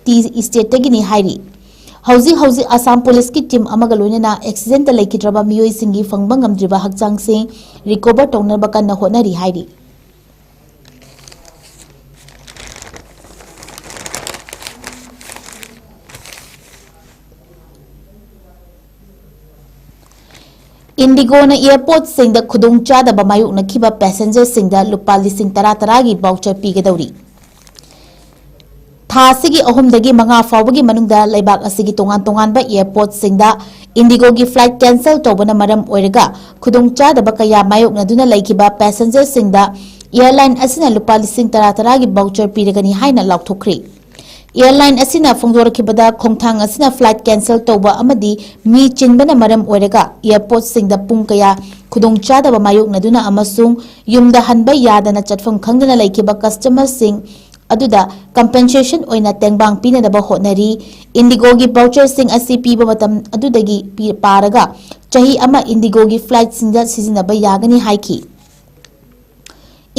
tea estateꯇꯒꯤꯅꯤ ꯍꯥꯏꯔꯤ꯫ ꯍꯧꯖꯤꯛ ꯍꯧꯖꯤꯛ ꯑꯁꯥꯝ ꯄꯨꯂꯤꯁꯀꯤ team ꯑꯃꯒ ꯂꯣꯏꯅꯅ accidentꯇ ꯂꯩꯈꯤꯗ꯭ꯔꯕ ꯃꯤꯑꯣꯏꯁꯤꯡꯒꯤ ꯐꯪꯕ ꯉꯝꯗ꯭ꯔꯤꯕ ꯍꯛꯆꯥꯡꯁꯤꯡ recover ꯇꯧꯅꯕ ꯀꯟꯅ ꯍꯣꯠꯅꯔꯤ ꯍꯥꯏꯔꯤ꯫ IndiGoꯅ airportꯁꯤꯡꯗ ꯈꯨꯗꯣꯡꯆꯥꯗꯕ ꯃꯥꯌꯣꯛꯅꯈꯤꯕ passengerꯁꯤꯡꯗ ꯂꯨꯄꯥ ꯂꯤꯁꯤꯡ ꯇꯔꯥ ꯇꯔꯥꯒꯤ voucher ꯄꯤꯒꯗꯧꯔꯤ꯫ ꯊꯥ ꯑꯁꯤꯒꯤ ꯑꯍꯨꯝꯗꯒꯤ ꯃꯉꯥ ꯐꯥꯎꯕꯒꯤ ꯃꯅꯨꯡꯗ ꯂꯩꯕꯥꯛ ꯑꯁꯤꯒꯤ ꯇꯣꯉꯥꯟ ꯇꯣꯉꯥꯟꯕ airportꯁꯤꯡꯗ IndiGoꯒꯤ flight cancel ꯇꯧꯕꯅ ꯃꯔꯝ ꯑꯣꯏꯔꯒ ꯈꯨꯗꯣꯡꯆꯥꯗꯕ ꯀꯌꯥ ꯃꯥꯌꯣꯛꯅꯗꯨꯅ ꯂꯩꯈꯤꯕ passengerꯁꯤꯡꯗ airline ꯑꯁꯤꯅ ꯂꯨꯄꯥ ꯂꯤꯁꯤꯡ ꯇꯔꯥ ꯇꯔꯥꯒꯤ voucher ꯄꯤꯔꯒꯅꯤ ꯍꯥꯏꯅ ꯂꯥꯎꯊꯣꯛꯈ꯭ꯔꯤ꯫ Airline ꯑꯁꯤꯅ ꯐꯣꯡꯗꯣꯔꯛꯈꯤꯕꯗ, ꯈꯣꯡꯊꯥꯡ ꯑꯁꯤꯅ flight cancel ꯇꯧꯕ ꯑꯃꯗꯤ ꯃꯤ ꯆꯤꯟꯕꯅ ꯃꯔꯝ ꯑꯣꯏꯔꯒ airportꯁꯤꯡꯗ ꯄꯨꯡ ꯀꯌꯥ ꯈꯨꯗꯣꯡꯆꯥꯗꯕ ꯃꯥꯌꯣꯛꯅꯗꯨꯅ ꯑꯃꯁꯨꯡ ꯌꯨꯝꯗ ꯍꯟꯕ ꯌꯥꯗꯅ ꯆꯠꯐꯝ ꯈꯪꯗꯅ ꯂꯩꯈꯤꯕ customerꯁꯤꯡ ꯑꯗꯨꯗ compensation ꯑꯣꯏꯅ ꯇꯦꯡꯕꯥꯡ ꯄꯤꯅꯅꯕ ꯍꯣꯠꯅꯔꯤ꯫ IndiGoꯒꯤ voucherꯁꯤꯡ ꯑꯁꯤ ꯄꯤꯕ ꯃꯇꯝ ꯑꯗꯨꯗꯒꯤ ꯄꯤ-, ꯄꯥꯔꯒ ꯆꯍꯤ ꯑꯃ IndiGoꯒꯤ flightꯁꯤꯡꯗ ꯁꯤꯖꯤꯟꯅꯕ ꯌꯥꯒꯅꯤ ꯍꯥꯏꯈꯤ꯫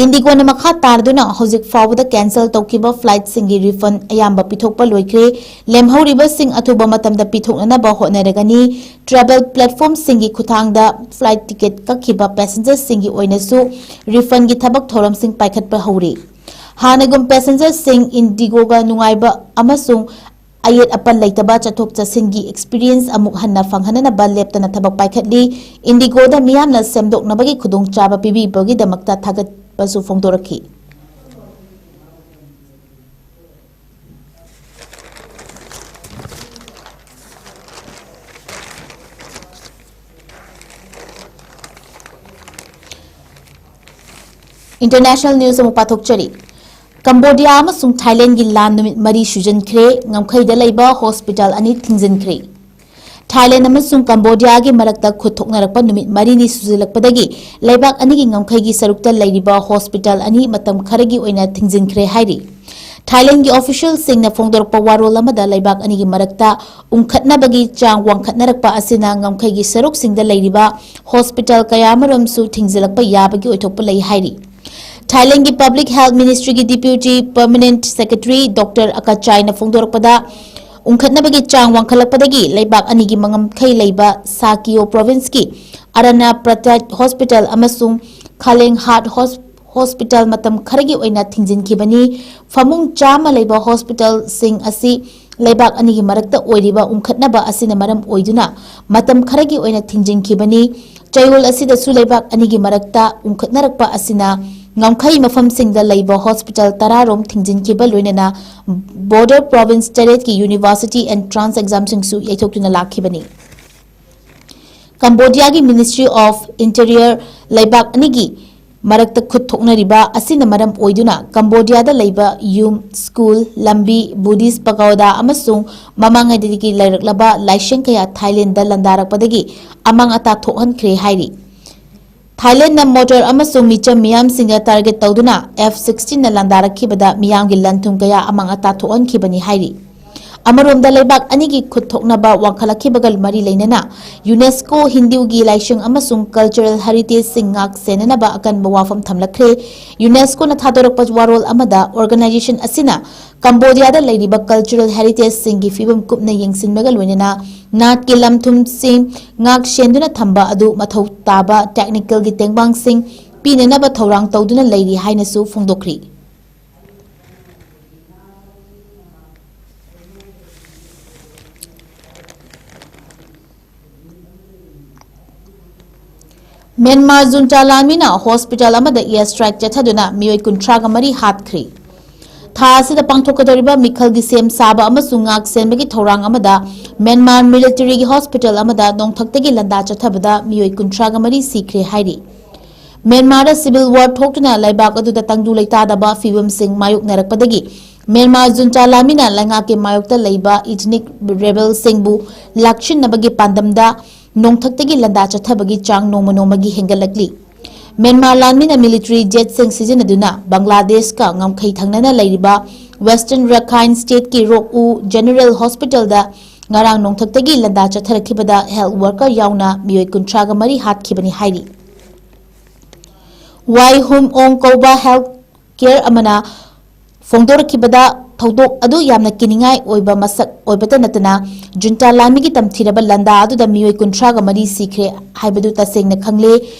IndiGoꯅ ꯃꯈꯥ ꯇꯥꯔꯗꯨꯅ ꯍꯧꯖꯤꯛ ꯐꯥꯎꯕꯗ cancel ꯇꯧꯈꯤꯕ flightꯁꯤꯡꯒꯤ refund ꯑꯌꯥꯝꯕ ꯄꯤꯊꯣꯛꯄ ꯂꯣꯏꯈ꯭ꯔꯦ꯫ ꯂꯦꯝꯍꯧꯔꯤꯕꯁꯤꯡ ꯑꯊꯨꯕ ꯃꯇꯝꯗ ꯄꯤꯊꯣꯛꯅꯅꯕ ꯍꯣꯠꯅꯔꯒꯅꯤ꯫ Travel platformꯁꯤꯡꯒꯤ ꯈꯨꯠꯊꯥꯡꯗ flight ticket ꯀꯛꯈꯤꯕ passengerꯁꯤꯡꯒꯤ ꯑꯣꯏꯅꯁꯨ refundꯒꯤ ꯊꯕꯛ ꯊꯧꯔꯝꯁꯤꯡ ꯄꯥꯏꯈꯠꯄ ꯍꯧꯔꯦ꯫ ꯍꯥꯟꯅꯒꯨꯝ passengerꯁꯤꯡ IndiGoꯒ ꯅꯨꯡꯉꯥꯏꯕ ꯑꯃꯁꯨꯡ ꯑꯌꯦꯠ ꯑꯄꯟ ꯂꯩꯇꯕ ꯆꯠꯊꯣꯛ ꯆꯠꯁꯤꯟꯒꯤ experience ꯑꯃꯨꯛ ꯍꯟꯅ ꯐꯪꯍꯟꯅꯅꯕ ꯂꯦꯞꯇꯅ ꯊꯕꯛ ꯄꯥꯏꯈꯠꯂꯤ꯫ IndiGoꯗ ꯃꯤꯌꯥꯝꯅ ꯁꯦꯝꯗꯣꯛꯅꯕꯒꯤ ꯈꯨꯗꯣꯡꯆꯥꯕ ꯄꯤꯕꯤꯕꯒꯤꯗꯃꯛꯇ ꯊꯥꯒꯠꯄꯁꯨ ꯐꯣꯡꯗꯣꯔꯛꯈꯤ꯫ International news ꯑꯃꯨꯛ ꯄꯥꯊꯣꯛꯆꯔꯤ꯫ ꯀꯝꯕꯣꯗꯤꯌꯥ ꯑꯃꯁꯨꯡ ꯊꯥꯏꯂꯦꯟꯒꯤ ꯂꯥꯟ ꯅꯨꯃꯤꯠ ꯃꯔꯤ ꯁꯨꯖꯟꯈ꯭ꯔꯦ, ꯉꯝꯈꯩꯗ ꯂꯩꯕ ꯍꯣꯁꯄꯤꯇꯥꯜ ꯑꯅꯤ ꯊꯤꯡꯖꯤꯟꯈ꯭ꯔꯦ꯫ ꯊꯥꯏꯂꯦꯟ ꯑꯃꯁꯨꯡ ꯀꯝꯕꯣꯗꯤꯌꯥꯒꯤ ꯃꯔꯛꯇ ꯈꯨꯠ ꯊꯣꯛꯅꯔꯛꯄ ꯅꯨꯃꯤꯠ ꯃꯔꯤꯅꯤ ꯁꯨꯖꯜꯂꯛꯄꯗꯒꯤ ꯂꯩꯕꯥꯛ ꯑꯅꯤꯒꯤ ꯉꯝꯈꯩꯒꯤ ꯁꯔꯨꯛꯇ ꯂꯩꯔꯤꯕ ꯍꯣꯁꯄꯤꯇꯥꯜ ꯑꯅꯤ ꯃꯇꯝ ꯈꯔꯒꯤ ꯑꯣꯏꯅ ꯊꯤꯡꯖꯤꯟꯈ꯭ꯔꯦ ꯍꯥꯏꯔꯤ꯫ ꯊꯥꯏꯂꯦꯟꯒꯤ ꯑꯣꯐꯤꯁꯤꯌꯦꯜꯁꯤꯡꯅ ꯐꯣꯡꯗꯣꯔꯛꯄ ꯋꯥꯔꯣꯜ ꯑꯃꯗ ꯂꯩꯕꯥꯛ ꯑꯅꯤꯒꯤ ꯃꯔꯛꯇ ꯎꯪꯈꯠꯅꯕꯒꯤ ꯆꯥꯡ ꯋꯥꯡꯈꯠꯅꯔꯛꯄ ꯑꯁꯤꯅ ꯉꯝꯈꯩꯒꯤ ꯁꯔꯨꯛꯁꯤꯡꯗ ꯂꯩꯔꯤꯕ ꯍꯣꯁꯄꯤꯇꯥꯜ ꯀꯌꯥ ꯑꯃꯔꯣꯝꯁꯨ ꯊꯤꯡꯖꯤꯜꯂꯛꯄ ꯌꯥꯕꯒꯤ ꯑꯣꯏꯊꯣꯛꯄ ꯂꯩ ꯍꯥꯏꯔꯤ꯫ ꯊꯥꯏꯂꯦꯟꯒꯤ Public Health Ministryꯒꯤ Deputy Permanent Secretary Doctor Akachaiꯅ ꯐꯣꯡꯗꯣꯔꯛꯄꯗ, ꯎꯪꯈꯠꯅꯕꯒꯤ ꯆꯥꯡ ꯋꯥꯡꯈꯠꯂꯛꯄꯗꯒꯤ ꯂꯩꯕꯥꯛ ꯑꯅꯤꯒꯤ ꯃꯉꯝꯈꯩ ꯂꯩꯕ ꯁꯥꯀꯤꯌꯣ Provinceꯀꯤ ꯑꯔꯅꯥ ꯄ꯭ꯔꯇꯥꯠ ꯍꯣꯁꯄꯤꯇꯥꯜ ꯑꯃꯁꯨꯡ ꯈꯥꯂꯦꯡ ꯍꯥꯔꯠ ꯍꯣꯁ-, ꯍꯣꯁꯄꯤꯇꯥꯜ ꯃꯇꯝ ꯈꯔꯒꯤ ꯑꯣꯏꯅ ꯊꯤꯡꯖꯤꯟꯈꯤꯕꯅꯤ꯫ ꯐꯃꯨꯡ ꯆꯥꯝꯃ ꯂꯩꯕ ꯍꯣꯁꯄꯤꯇꯥꯜꯁꯤꯡ ꯑꯁꯤ ꯂꯩꯕꯥꯛ ꯑꯅꯤꯒꯤ ꯃꯔꯛꯇ ꯑꯣꯏꯔꯤꯕ ꯎꯪꯈꯠꯅꯕ ꯑꯁꯤꯅ ꯃꯔꯝ ꯑꯣꯏꯗꯨꯅ ꯃꯇꯝ ꯈꯔꯒꯤ ꯑꯣꯏꯅ ꯊꯤꯡꯖꯤꯟꯈꯤꯕꯅꯤ꯫ ꯆꯌꯣꯜ ꯑꯁꯤꯗꯁꯨ ꯂꯩꯕꯥꯛ ꯑꯅꯤꯒꯤ ꯃꯔꯛꯇ ꯎꯪꯈꯠꯅꯔꯛꯄ ꯑꯁꯤꯅ ꯉꯝꯈꯩ ꯃꯐꯝꯁꯤꯡꯗ ꯂꯩꯕ ꯍꯣꯁꯄꯤꯇꯥꯜ ꯇꯔꯥ ꯔꯣꯝ ꯊꯤꯡꯖꯤꯟꯈꯤꯕ ꯂꯣꯏꯅꯅ border province ꯇꯔꯦꯠꯀꯤ university entrance examꯁꯤꯡꯁꯨ ꯌꯩꯊꯣꯛꯇꯨꯅ ꯂꯥꯛꯈꯤꯕꯅꯤ꯫ ꯀꯝꯕꯣꯗꯤꯌꯥꯒꯤ Ministry of Interior ꯂꯩꯕꯥꯛ ꯑꯅꯤꯒꯤ ꯃꯔꯛꯇ ꯈꯨꯠ ꯊꯣꯛꯅꯔꯤꯕ ꯑꯁꯤꯅ ꯃꯔꯝ ꯑꯣꯏꯗꯨꯅ ꯀꯝꯕꯣꯗꯤꯌꯥꯗ ꯂꯩꯕ ꯌꯨꯝ, ꯁ꯭ꯀꯨꯜ, ꯂꯝꯕꯤ, Buddhist pagoda ꯑꯃꯁꯨꯡ ꯃꯃꯥꯡꯉꯩꯗꯒꯤ ꯂꯩꯔꯛꯂꯕ ꯂꯥꯏꯁꯪ ꯀꯌꯥ ꯊꯥꯏꯂꯦꯟꯗ ꯂꯥꯟꯗꯥꯔꯛꯄꯗꯒꯤ ꯑꯃꯥꯡ ꯑꯇꯥ ꯊꯣꯛꯍꯟꯈ꯭ꯔꯦ ꯍꯥꯏꯔꯤ꯫ ꯊꯥꯏꯂꯦꯟꯗ ꯃꯣꯇꯣꯔ ꯑꯃꯁꯨꯡ ꯃꯤꯆꯝ ꯃꯤꯌꯥꯝꯁꯤꯡꯗ target ꯇꯧꯗꯨꯅ F sixteenꯅ ꯂꯥꯟꯗꯥꯔꯛꯈꯤꯕꯗ ꯃꯤꯌꯥꯝꯒꯤ ꯂꯟ ꯊꯨꯝ ꯀꯌꯥ ꯑꯃꯥꯡ ꯑꯇꯥ ꯊꯣꯛꯍꯟꯈꯤꯕꯅꯤ ꯍꯥꯏꯔꯤ꯫ ꯑꯃꯔꯣꯝꯗ ꯂꯩꯕꯥꯛ ꯑꯅꯤꯒꯤ ꯈꯨꯠ ꯊꯣꯛꯅꯕ ꯋꯥꯡꯈꯠꯂꯛꯈꯤꯕꯒ ꯃꯔꯤ ꯂꯩꯅꯅ UNESCO ꯍꯤꯟꯗꯨꯒꯤ ꯂꯥꯏꯁꯪ ꯑꯃꯁꯨꯡ cultural heritageꯁꯤꯡ ꯉꯥꯛ ꯁꯦꯟꯅꯅꯕ ꯑꯀꯟꯕ ꯋꯥꯐꯝ ꯊꯝꯂꯛꯈ꯭ꯔꯦ꯫ UNESCOꯅ ꯊꯥꯗꯣꯔꯛꯄ ꯋꯥꯔꯣꯜ ꯑꯃꯗ organization ꯑꯁꯤꯅ ꯀꯝꯕꯣꯗꯤꯌꯥꯗ ꯂꯩꯔꯤꯕ cultural heritageꯁꯤꯡꯒꯤ ꯐꯤꯕꯝ ꯀꯨꯞꯅ ꯌꯦꯡꯁꯤꯟꯕꯒ ꯂꯣꯏꯅꯅ ꯅꯥꯠꯀꯤ ꯂꯟ ꯊꯨꯝꯁꯤꯡ ꯉꯥꯛ ꯁꯦꯟꯗꯨꯅ ꯊꯝꯕ ꯑꯗꯨ ꯃꯊꯧ ꯇꯥꯕ technicalꯒꯤ ꯇꯦꯡꯕꯥꯡꯁꯤꯡ ꯄꯤꯅꯅꯕ ꯊꯧꯔꯥꯡ ꯇꯧꯗꯨꯅ ꯂꯩꯔꯤ ꯍꯥꯏꯅꯁꯨ ꯐꯣꯡꯗꯣꯛꯈ꯭ꯔꯤ꯫ ꯃ꯭ꯌꯥꯟꯃꯥꯔ ꯖꯨꯟꯇꯥ ꯂꯥꯟꯃꯤꯅ ꯍꯣꯁꯄꯤꯇꯥꯜ ꯑꯃꯗ ꯑꯦꯌꯔ ꯁ꯭ꯇ꯭ꯔꯥꯏꯛ ꯆꯠꯊꯗꯨꯅ ꯃꯤꯑꯣꯏ ꯀꯨꯟꯊ꯭ꯔꯥꯒ ꯃꯔꯤ ꯍꯥꯠꯈ꯭ꯔꯤ꯫ ꯊꯥ ꯑꯁꯤꯗ ꯄꯥꯡꯊꯣꯛꯀꯗꯧꯔꯤꯕ ꯃꯤꯈꯜꯒꯤ ꯁꯦꯝ ꯁꯥꯕ ꯑꯃꯁꯨꯡ ꯉꯥꯛ ꯁꯦꯟꯕꯒꯤ ꯊꯧꯔꯥꯡ ꯑꯃꯗ ꯃ꯭ꯌꯥꯟꯃꯥꯔ ꯃꯤꯂꯤꯇꯔꯤꯒꯤ ꯍꯣꯁꯄꯤꯇꯥꯜ ꯑꯃꯗ ꯅꯣꯡꯊꯛꯇꯒꯤ ꯂꯥꯟꯗꯥ ꯆꯠꯊꯕꯗ ꯃꯤꯑꯣꯏ ꯀꯨꯟꯊ꯭ꯔꯥꯒ ꯃꯔꯤ ꯁꯤꯈ꯭ꯔꯦ ꯍꯥꯏꯔꯤ꯫ ꯃ꯭ꯌꯥꯟꯃꯥꯔꯗ ꯁꯤꯚꯤꯜ ꯋꯥꯔ ꯊꯣꯛꯇꯨꯅ ꯂꯩꯕꯥꯛ ꯑꯗꯨꯗ ꯇꯪꯗꯨ ꯂꯩꯇꯥꯗꯕ ꯐꯤꯕꯝꯁꯤꯡ ꯃꯥꯌꯣꯛꯅꯔꯛꯄꯗꯒꯤ ꯃ꯭ꯌꯥꯟꯃꯥꯔ ꯖꯨꯟꯇꯥ ꯂꯥꯟꯃꯤꯅ ꯂꯩꯉꯥꯛꯀꯤ ꯃꯥꯌꯣꯛꯇ ꯂꯩꯕ ꯏꯊꯅꯤꯛ ꯔꯦꯕꯦꯜꯁꯤꯡꯕꯨ ꯂꯥꯛꯁꯤꯟꯅꯕꯒꯤ ꯄꯥꯟꯗꯝꯗ ꯅꯣꯡꯊꯛꯇꯒꯤ ꯂꯥꯟꯗꯥ ꯆꯠꯊꯕꯒꯤ ꯆꯥꯡ ꯅꯣꯡꯃ ꯅꯣꯡꯃꯒꯤ ꯍꯦꯟꯒꯠꯂꯛꯂꯤ꯫ ꯃ꯭ꯌꯥꯟꯃꯥꯔ ꯂꯥꯟꯃꯤꯅ ꯃꯤꯂꯤꯇꯔꯤ ꯖꯦꯠꯁꯤꯡ ꯁꯤꯖꯤꯟꯅꯗꯨꯅ ꯕꯪꯒ꯭ꯂꯥꯗꯦꯁꯀ ꯉꯝꯈꯩ ꯊꯪꯅꯅ ꯂꯩꯔꯤꯕ ꯋꯦꯁꯇꯔꯟ ꯔꯈꯥꯏꯟ ꯁ꯭ꯇꯦꯠꯀꯤ ꯔꯣꯛꯎ ꯖꯦꯅꯔꯦꯜ ꯍꯣꯁꯄꯤꯇꯥꯜꯗ ꯉꯔꯥꯡ ꯅꯣꯡꯊꯛꯇꯒꯤ ꯂꯥꯟꯗꯥ ꯆꯠꯊꯔꯛꯈꯤꯕꯗ ꯍꯦꯜꯊ ꯋꯥꯔꯀꯔ ꯌꯥꯎꯅ ꯃꯤꯑꯣꯏ ꯀꯨꯟꯊ꯭ꯔꯥꯒ ꯃꯔꯤ ꯍꯥꯠꯈꯤꯕꯅꯤ ꯍꯥꯏꯔꯤ꯫ ꯋꯥꯏ ꯍꯨꯝ ꯑꯣꯡ ꯀꯧꯕ ꯍꯦꯜꯊ ꯀꯦꯌꯔ ꯑꯃꯅ ꯐꯣꯡꯗꯣꯔꯛꯈꯤꯕꯗ ꯊꯧꯗꯣꯛ ꯑꯗꯨ ꯌꯥꯝꯅ ꯀꯤꯅꯤꯡꯉꯥꯏ ꯑꯣꯏꯕ ꯃꯁꯛ ꯑꯣꯏꯕꯇ ꯅꯠꯇꯅ ꯖꯨꯟꯇꯥ ꯂꯥꯟꯃꯤꯒꯤ ꯇꯝꯊꯤꯔꯕ ꯂꯥꯟꯗꯥ ꯑꯗꯨꯗ ꯃꯤꯑꯣꯏ ꯀꯨꯟꯊ꯭ꯔꯥꯒ ꯃꯔꯤ ꯁꯤꯈ꯭ꯔꯦ ꯍꯥꯏꯕꯗꯨ ꯇꯁꯦꯡꯅ ꯈꯪꯂꯦ꯫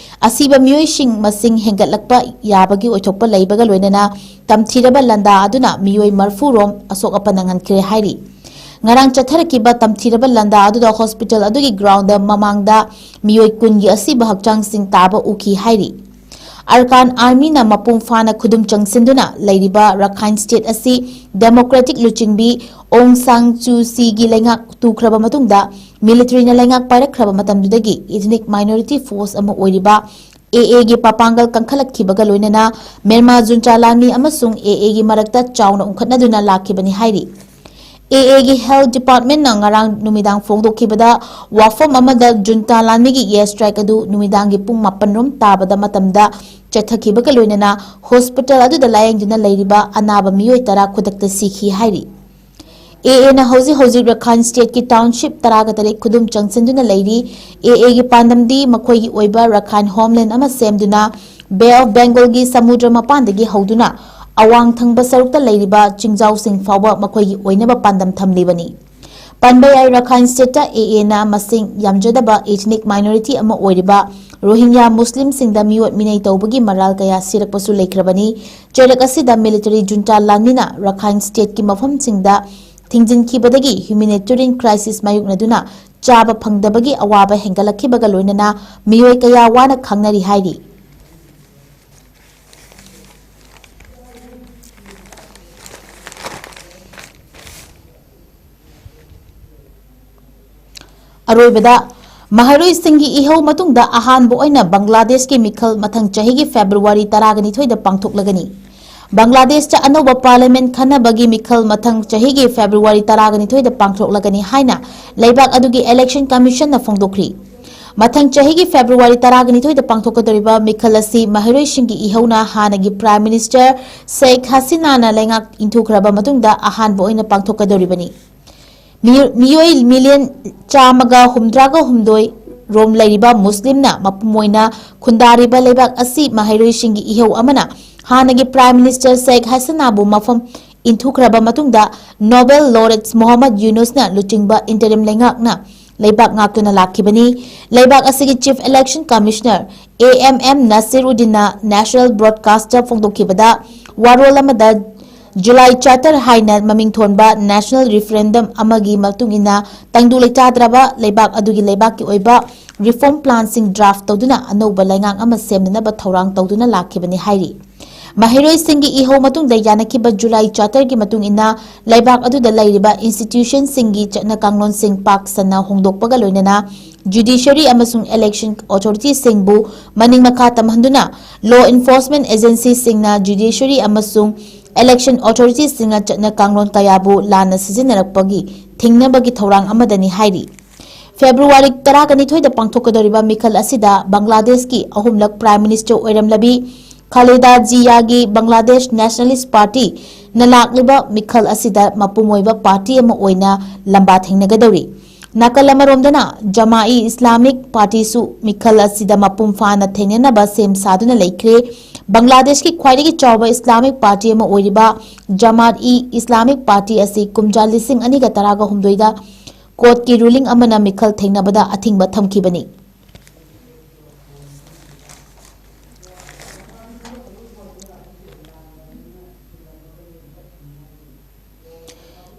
ꯑꯁꯤꯕ ꯃꯤꯑꯣꯏꯁꯤꯡ ꯃꯁꯤꯡ ꯍꯦꯟꯒꯠꯂꯛꯄ ꯌꯥꯕꯒꯤ ꯑꯣꯏꯊꯣꯛꯄ ꯂꯩꯕꯒ ꯂꯣꯏꯅꯅ ꯇꯝꯊꯤꯔꯕ ꯂꯥꯟꯗꯥ ꯑꯗꯨꯅ ꯃꯤꯑꯣꯏ ꯃꯔꯐꯨ ꯔꯣꯝ ꯑꯁꯣꯛ ꯑꯄꯟ ꯅꯪꯍꯟꯈ꯭ꯔꯦ ꯍꯥꯏꯔꯤ꯫ ꯉꯔꯥꯡ ꯆꯠꯊꯔꯛꯈꯤꯕ ꯇꯝꯊꯤꯔꯕ ꯂꯥꯟꯗꯥ ꯑꯗꯨꯗ ꯍꯣꯁꯄꯤꯇꯥꯜ ꯑꯗꯨꯒꯤ ꯒ꯭ꯔꯥꯎꯟꯗ ꯃꯃꯥꯡꯗ ꯃꯤꯑꯣꯏ ꯀꯨꯟꯒꯤ ꯑꯁꯤꯕ ꯍꯛꯆꯥꯡꯁꯤꯡ ꯇꯥꯕ ꯎꯈꯤ ꯍꯥꯏꯔꯤ꯫ ꯑꯔꯀꯥꯟ ꯑꯥꯔꯃꯤꯅ ꯃꯄꯨꯡ ꯐꯥꯅ ꯈꯨꯗꯨꯝ ꯆꯪꯁꯤꯟꯗꯨꯅ ꯂꯩꯔꯤꯕ ꯔꯈꯥꯏꯟ ꯁ꯭ꯇꯦꯠ ꯑꯁꯤ ꯗꯦꯃꯣꯀ꯭ꯔꯦꯇꯤꯛ ꯂꯨꯆꯤꯡꯕꯤ ꯑꯣꯡ ꯁꯥꯡ ꯆꯨ ꯁꯤꯒꯤ ꯂꯩꯉꯥꯛ ꯇꯨꯈ꯭ꯔꯕ ꯃꯇꯨꯡꯗ ꯃꯤꯂꯤꯇꯔꯤꯅ ꯂꯩꯉꯥꯛ ꯄꯥꯏꯔꯛꯈ꯭ꯔꯕ ꯃꯇꯝꯗꯨꯗꯒꯤ ꯏꯊꯅꯤꯛ ꯃꯥꯏꯅꯣꯔꯤꯇꯤ ꯐꯣꯔꯁ ꯑꯃ ꯑꯣꯏꯔꯤꯕ ꯑꯦ ꯑꯦꯒꯤ ꯃꯄꯥꯡꯒꯜ ꯀꯟꯈꯠꯂꯛꯈꯤꯕꯒ ꯂꯣꯏꯅꯅ ꯃ꯭ꯌꯥꯟꯃꯥꯔ ꯖꯨꯟꯇꯥ ꯂꯥꯟꯃꯤ ꯑꯃꯁꯨꯡ ꯑꯦ ꯑꯦꯒꯤ ꯃꯔꯛꯇ ꯆꯥꯎꯅ ꯎꯪꯈꯠꯅꯗꯨꯅ ꯂꯥꯛꯈꯤꯕꯅꯤ ꯍꯥꯏꯔꯤ꯫ ꯑꯦ ꯑꯦꯒꯤ ꯍꯦꯜꯊ ꯗꯤꯄꯥꯔꯠꯃꯦꯟꯠꯅ ꯉꯔꯥꯡ ꯅꯨꯃꯤꯗꯥꯡ ꯐꯣꯡꯗꯣꯛꯈꯤꯕꯗ ꯋꯥꯐꯝ ꯑꯃꯗ ꯖꯨꯟꯇꯥ ꯂꯥꯟꯃꯤꯒꯤ ꯑꯦꯌꯔ ꯁ꯭ꯇ꯭ꯔꯥꯏꯛ ꯑꯗꯨ ꯅꯨꯃꯤꯗꯥꯡꯒꯤ ꯄꯨꯡ ꯃꯥꯄꯟ ꯔꯣꯝ ꯇꯥꯕꯗ ꯃꯇꯝꯗ ꯆꯠꯊꯈꯤꯕꯒ ꯂꯣꯏꯅꯅ ꯍꯣꯁꯄꯤꯇꯥꯜ ꯑꯗꯨꯗ ꯂꯥꯌꯦꯡꯗꯨꯅ ꯂꯩꯔꯤꯕ ꯑꯅꯥꯕ ꯃꯤꯑꯣꯏ ꯇꯔꯥ ꯈꯨꯗꯛꯇ ꯁꯤꯈꯤ ꯍꯥꯏꯔꯤ꯫ ꯑꯦ ꯑꯦꯅ ꯍꯧꯖꯤꯛ ꯍꯧꯖꯤꯛ ꯔꯈꯥꯏꯟ ꯁ꯭ꯇꯦꯠꯀꯤ ꯇꯥꯎꯟꯁꯤꯞ ꯇꯔꯥꯒ ꯇꯔꯦꯠ ꯈꯨꯗꯨꯝ ꯆꯪꯁꯤꯟꯗꯨꯅ ꯂꯩꯔꯤ꯫ ꯑꯦ ꯑꯦꯒꯤ ꯄꯥꯟꯗꯝꯗꯤ ꯃꯈꯣꯏꯒꯤ ꯑꯣꯏꯕ ꯔꯈꯥꯏꯟ ꯍꯣꯝꯂꯦꯟ ꯑꯃ ꯁꯦꯝꯗꯨꯅ ꯕꯦ ꯑꯣꯐ ꯕꯦꯡꯒꯣꯜꯒꯤ ꯁꯃꯨꯗ꯭ꯔ ꯃꯄꯥꯟꯗꯒꯤ ꯍꯧꯗꯨꯅ ꯑꯋꯥꯡ ꯊꯪꯕ ꯁꯔꯨꯛꯇ ꯂꯩꯔꯤꯕ ꯆꯤꯡꯖꯥꯎꯁꯤꯡ ꯐꯥꯎꯕ ꯃꯈꯣꯏꯒꯤ ꯑꯣꯏꯅꯕ ꯄꯥꯟꯗꯝ ꯊꯝꯂꯤꯕꯅꯤ꯫ ꯄꯟꯕ ꯌꯥꯏ, ꯔꯈꯥꯏꯟ ꯁ꯭ꯇꯦꯠꯇ ꯑꯦ ꯑꯦꯅ ꯃꯁꯤꯡ ꯌꯥꯝꯖꯗꯕ ꯏꯊꯅꯤꯛ ꯃꯥꯏꯅꯣꯔꯤꯇꯤ ꯑꯃ ꯑꯣꯏꯔꯤꯕ ꯔꯣꯍꯤꯡꯌꯥ ꯃꯨꯁꯂꯤꯝꯁꯤꯡꯗ ꯃꯤꯑꯣꯠ ꯃꯤꯅꯩ ꯇꯧꯕꯒꯤ ꯃꯔꯥꯜ ꯀꯌꯥ ꯁꯤꯔꯛꯄꯁꯨ ꯂꯩꯈ꯭ꯔꯕꯅꯤ꯫ ꯆꯩꯔꯛ ꯑꯁꯤꯗ ꯃꯤꯂꯤꯇꯔꯤ ꯖꯨꯟꯇꯥ ꯂꯥꯟꯃꯤꯅ ꯔꯈꯥꯏꯟ ꯁ꯭ꯇꯦꯠꯀꯤ ꯃꯐꯝꯁꯤꯡꯗ ꯊꯤꯡꯖꯤꯟꯈꯤꯕꯗꯒꯤ ꯍ꯭ꯌꯨꯃꯦꯅꯤꯇꯦꯔꯤꯌꯟ ꯀ꯭ꯔꯥꯏꯁꯤꯁ ꯃꯥꯌꯣꯛꯅꯗꯨꯅ ꯆꯥꯕ ꯐꯪꯗꯕꯒꯤ ꯑꯋꯥꯕ ꯍꯦꯟꯒꯠꯂꯛꯈꯤꯕꯒ ꯂꯣꯏꯅꯅ ꯃꯤꯑꯣꯏ ꯀꯌꯥ ꯋꯥꯅ ꯈꯥꯡꯅꯔꯤ ꯍꯥꯏꯔꯤ꯫ ꯑꯔꯣꯏꯕꯗ, ꯃꯍꯩꯔꯣꯏꯁꯤꯡꯒꯤ ꯏꯍꯧ ꯃꯇꯨꯡꯗ ꯑꯍꯥꯟꯕ ꯑꯣꯏꯅ ꯕꯪꯒ꯭ꯂꯥꯗꯦꯁꯀꯤ ꯃꯤꯈꯜ ꯃꯊꯪ ꯆꯍꯤꯒꯤ ꯐꯦꯕ꯭ꯔꯨꯋꯥꯔꯤ ꯇꯔꯥꯒ ꯅꯤꯊꯣꯏꯗ ꯄꯥꯡꯊꯣꯛꯂꯒꯅꯤ꯫ ꯕꯪꯒ꯭ꯂꯥꯗꯦꯁꯇ ꯑꯅꯧꯕ ꯄꯥꯔꯂꯤꯌꯥꯃꯦꯟꯠ ꯈꯟꯅꯕꯒꯤ ꯃꯤꯈꯜ ꯃꯊꯪ ꯆꯍꯤꯒꯤ ꯐꯦꯕ꯭ꯔꯨꯋꯥꯔꯤ ꯇꯔꯥꯒ ꯅꯤꯊꯣꯏꯗ ꯄꯥꯡꯊꯣꯛꯂꯒꯅꯤ ꯍꯥꯏꯅ ꯂꯩꯕꯥꯛ ꯑꯗꯨꯒꯤ ꯏꯂꯦꯛꯁꯟ ꯀꯃꯤꯁꯟꯅ ꯐꯣꯡꯗꯣꯛꯈ꯭ꯔꯤ꯫ ꯃꯊꯪ ꯆꯍꯤꯒꯤ ꯐꯦꯕ꯭ꯔꯨꯋꯥꯔꯤ ꯇꯔꯥꯒ ꯅꯤꯊꯣꯏꯗ ꯄꯥꯡꯊꯣꯛꯀꯗꯧꯔꯤꯕ ꯃꯤꯈꯜ ꯑꯁꯤ ꯃꯍꯩꯔꯣꯏꯁꯤꯡꯒꯤ ꯏꯍꯧꯅ ꯍꯥꯟꯅꯒꯤ ꯄ꯭ꯔꯥꯏꯝ ꯃꯤꯅꯤꯁꯇꯔ ꯁꯦꯈ ꯍꯁꯤꯅꯥꯅ ꯂꯩꯉꯥꯛ ꯏꯟꯊꯨꯈ꯭ꯔꯕ ꯃꯇꯨꯡꯗ ꯑꯍꯥꯟꯕ ꯑꯣꯏꯅ ꯄꯥꯡꯊꯣꯛꯀꯗꯧꯔꯤꯕꯅꯤ꯫ ꯃꯤꯑꯣ-, ꯃꯤꯑꯣꯏ ꯃꯤꯂꯤꯌꯟ ꯆꯥꯝꯃꯒ ꯍꯨꯝꯗ꯭ꯔꯥꯒ ꯍꯨꯝꯗꯣꯏ ꯔꯣꯝ ꯂꯩꯔꯤꯕ ꯃꯨꯁꯂꯤꯝꯅ ꯃꯄꯨꯡ ꯑꯣꯏꯅ ꯈꯨꯟꯗꯥꯔꯤꯕ ꯂꯩꯕꯥꯛ ꯑꯁꯤ ꯃꯍꯩꯔꯣꯏꯁꯤꯡꯒꯤ ꯏꯍꯧ ꯑꯃꯅ ꯍꯥꯟꯅꯒꯤ ꯄ꯭ꯔꯥꯏꯝ ꯃꯤꯅꯤꯁꯇꯔ ꯁꯦꯈ ꯍꯁꯤꯅꯥꯕꯨ ꯃꯐꯝ ꯏꯟꯊꯨꯈ꯭ꯔꯕ ꯃꯇꯨꯡꯗ ꯅꯣꯕꯦꯜ ꯂꯣꯔꯦꯠꯁ ꯃꯣꯍꯝꯃꯗ ꯌꯨꯅꯨꯁꯅ ꯂꯨꯆꯤꯡꯕ ꯏꯟꯇꯔꯤꯝ ꯂꯩꯉꯥꯛꯅ ꯂꯩꯕꯥꯛ ꯉꯥꯛꯇꯨꯅ ꯂꯥꯛꯈꯤꯕꯅꯤ꯫ ꯂꯩꯕꯥꯛ ꯑꯁꯤꯒꯤ chief election commissioner A M M ꯅꯥꯁꯤꯔꯨꯗꯤꯟꯅ ꯅꯦꯁꯅꯦꯜ ꯕ꯭ꯔꯣꯗꯀꯥꯁꯇꯔ ꯐꯣꯡꯗꯣꯛꯈꯤꯕꯗ ꯋꯥꯔꯣꯜ ꯑꯃꯗ ꯖꯨꯂꯥꯏ ꯆꯥꯇꯔ ꯍꯥꯏꯅ ꯃꯃꯤꯡ ꯊꯣꯟꯕ ꯅꯦꯁꯅꯦꯜ ꯔꯤꯐꯔꯦꯟꯗꯝ ꯑꯃꯒꯤ ꯃꯇꯨꯡ ꯏꯟꯅ ꯇꯪꯗꯨ ꯂꯩꯇꯥꯗ꯭ꯔꯕ ꯂꯩꯕꯥꯛ ꯑꯗꯨꯒꯤ ꯂꯩꯕꯥꯛꯀꯤ ꯑꯣꯏꯕ ꯔꯤꯐꯣꯔꯝ ꯄ꯭ꯂꯥꯟꯁꯤꯡ ꯗ꯭ꯔꯥꯐ ꯇꯧꯗꯨꯅ ꯑꯅꯧꯕ ꯂꯩꯉꯥꯛ ꯑꯃ ꯁꯦꯝꯅꯅꯕ ꯊꯧꯔꯥꯡ ꯇꯧꯗꯨꯅ ꯂꯥꯛꯈꯤꯕꯅꯤ ꯍꯥꯏꯔꯤ꯫ ꯃꯍꯩꯔꯣꯏꯁꯤꯡꯒꯤ ꯏꯍꯧ ꯃꯇꯨꯡꯗ ꯌꯥꯅꯈꯤꯕ ꯖꯨꯂꯥꯏ ꯆꯥꯇꯔꯒꯤ ꯃꯇꯨꯡ ꯏꯟꯅ ꯂꯩꯕꯥꯛ ꯑꯗꯨꯗ ꯂꯩꯔꯤꯕ ꯏꯟꯁꯇꯤꯇ꯭ꯌꯨꯁꯟꯁꯤꯡꯒꯤ ꯆꯠꯅ ꯀꯥꯡꯂꯣꯟꯁꯤꯡ ꯄꯥꯛ ꯁꯟꯅ ꯍꯣꯡꯗꯣꯛꯄꯒ ꯂꯣꯏꯅꯅ ꯖꯨꯗꯤꯁꯔꯤ ꯑꯃꯁꯨꯡ ꯏꯂꯦꯛꯁꯟ ꯑꯣꯊꯣꯔꯤꯇꯤꯁꯤꯡꯕꯨ ꯃꯅꯤꯡ ꯃꯈꯥ ꯇꯝꯍꯟꯗꯨꯅ ꯂꯣ ꯏꯟꯐꯣꯔꯁꯃꯦꯟꯠ ꯑꯦꯖꯦꯟꯁꯤꯁꯤꯡꯅ ꯖꯨꯗꯤꯁꯔꯤ ꯑꯃꯁꯨꯡ ꯏꯂꯦꯛꯁꯟ ꯑꯣꯊꯣꯔꯤꯇꯤꯁꯤꯡꯅ ꯆꯠꯅ ꯀꯥꯡꯂꯣꯟ ꯀꯌꯥꯕꯨ ꯂꯥꯟꯅ ꯁꯤꯖꯤꯟꯅꯔꯛꯄꯒꯤ ꯊꯤꯡꯅꯕꯒꯤ ꯊꯧꯔꯥꯡ ꯑꯃꯗꯅꯤ ꯍꯥꯏꯔꯤ꯫ ꯐꯦꯕ꯭ꯔꯨꯋꯥꯔꯤ ꯇꯔꯥꯒ ꯅꯤꯊꯣꯏꯗ ꯄꯥꯡꯊꯣꯛꯀꯗꯧꯔꯤꯕ ꯃꯤꯈꯜ ꯑꯁꯤꯗ ꯕꯪꯒ꯭ꯂꯥꯗꯦꯁꯀꯤ ꯑꯍꯨꯝꯂꯛ ꯄ꯭ꯔꯥꯏꯝ ꯃꯤꯅꯤꯁꯇꯔ ꯑꯣꯏꯔꯝꯂꯕꯤ ꯈꯥꯂꯦꯗꯥ ꯖꯤꯌꯥꯒꯤ ꯕꯪꯒ꯭ꯂꯥꯗꯦꯁ ꯅꯦꯁꯅꯦꯂꯤꯁ ꯄꯥꯔꯇꯤꯅ ꯂꯥꯛꯂꯤꯕ ꯃꯤꯈꯜ ꯑꯁꯤꯗ ꯃꯄꯨꯡ ꯑꯣꯏꯕ ꯄꯥꯔꯇꯤ ꯑꯃ ꯑꯣꯏꯅ ꯂꯝꯕꯥ ꯊꯦꯡꯅꯒꯗꯧꯔꯤ꯫ ꯅꯥꯀꯜ ꯑꯃꯔꯣꯝꯗꯅ ꯖꯃꯥ-ꯏ ꯏꯁꯂꯥꯃꯤꯛ ꯄꯥꯔꯇꯤꯁꯨ ꯃꯤꯈꯜ ꯑꯁꯤꯗ ꯃꯄꯨꯡ ꯐꯥꯅ ꯊꯦꯡꯅꯅꯕ ꯁꯦꯝ ꯁꯥꯗꯨꯅ ꯂꯩꯈ꯭ꯔꯦ꯫ ꯕꯪꯒ꯭ꯂꯥꯗꯦꯁꯀꯤ ꯈ꯭ꯋꯥꯏꯗꯒꯤ ꯆꯥꯎꯕ ꯏꯁꯂꯥꯃꯤꯛ ꯄꯥꯔꯇꯤ ꯑꯃ ꯑꯣꯏꯔꯤꯕ ꯖꯃꯥꯠ-ꯏ ꯏꯁꯂꯥꯃꯤꯛ ꯄꯥꯔꯇꯤ ꯑꯁꯤ ꯀꯨꯝꯖꯥ ꯂꯤꯁꯤꯡ ꯑꯅꯤꯒ ꯇꯔꯥꯒ ꯍꯨꯝꯗꯣꯏꯗ ꯀꯣꯔꯠꯀꯤ ꯔꯨꯂꯤꯡ ꯑꯃꯅ ꯃꯤꯈꯜ ꯊꯦꯡꯅꯕꯗ ꯑꯊꯤꯡꯕ ꯊꯝꯈꯤꯕꯅꯤ꯫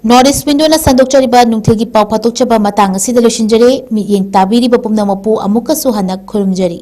North East Window ꯅ ꯁꯟꯗꯣꯛꯆꯔꯤꯕ ꯅꯨꯡꯊꯤꯜꯒꯤ ꯄꯥꯎ ꯐꯥꯗꯣꯛꯆꯕ ꯃꯇꯥꯡ ꯑꯁꯤꯗ ꯂꯣꯏꯁꯤꯟꯖꯔꯦ꯫ ꯃꯤꯠꯌꯦꯡ ꯇꯥꯕꯤꯔꯤꯕ ꯄꯨꯝꯅꯃꯛꯄꯨ ꯑꯃꯨꯛꯀꯁꯨ ꯍꯟꯅ ꯈꯨꯔꯨꯝꯖꯔꯤ꯫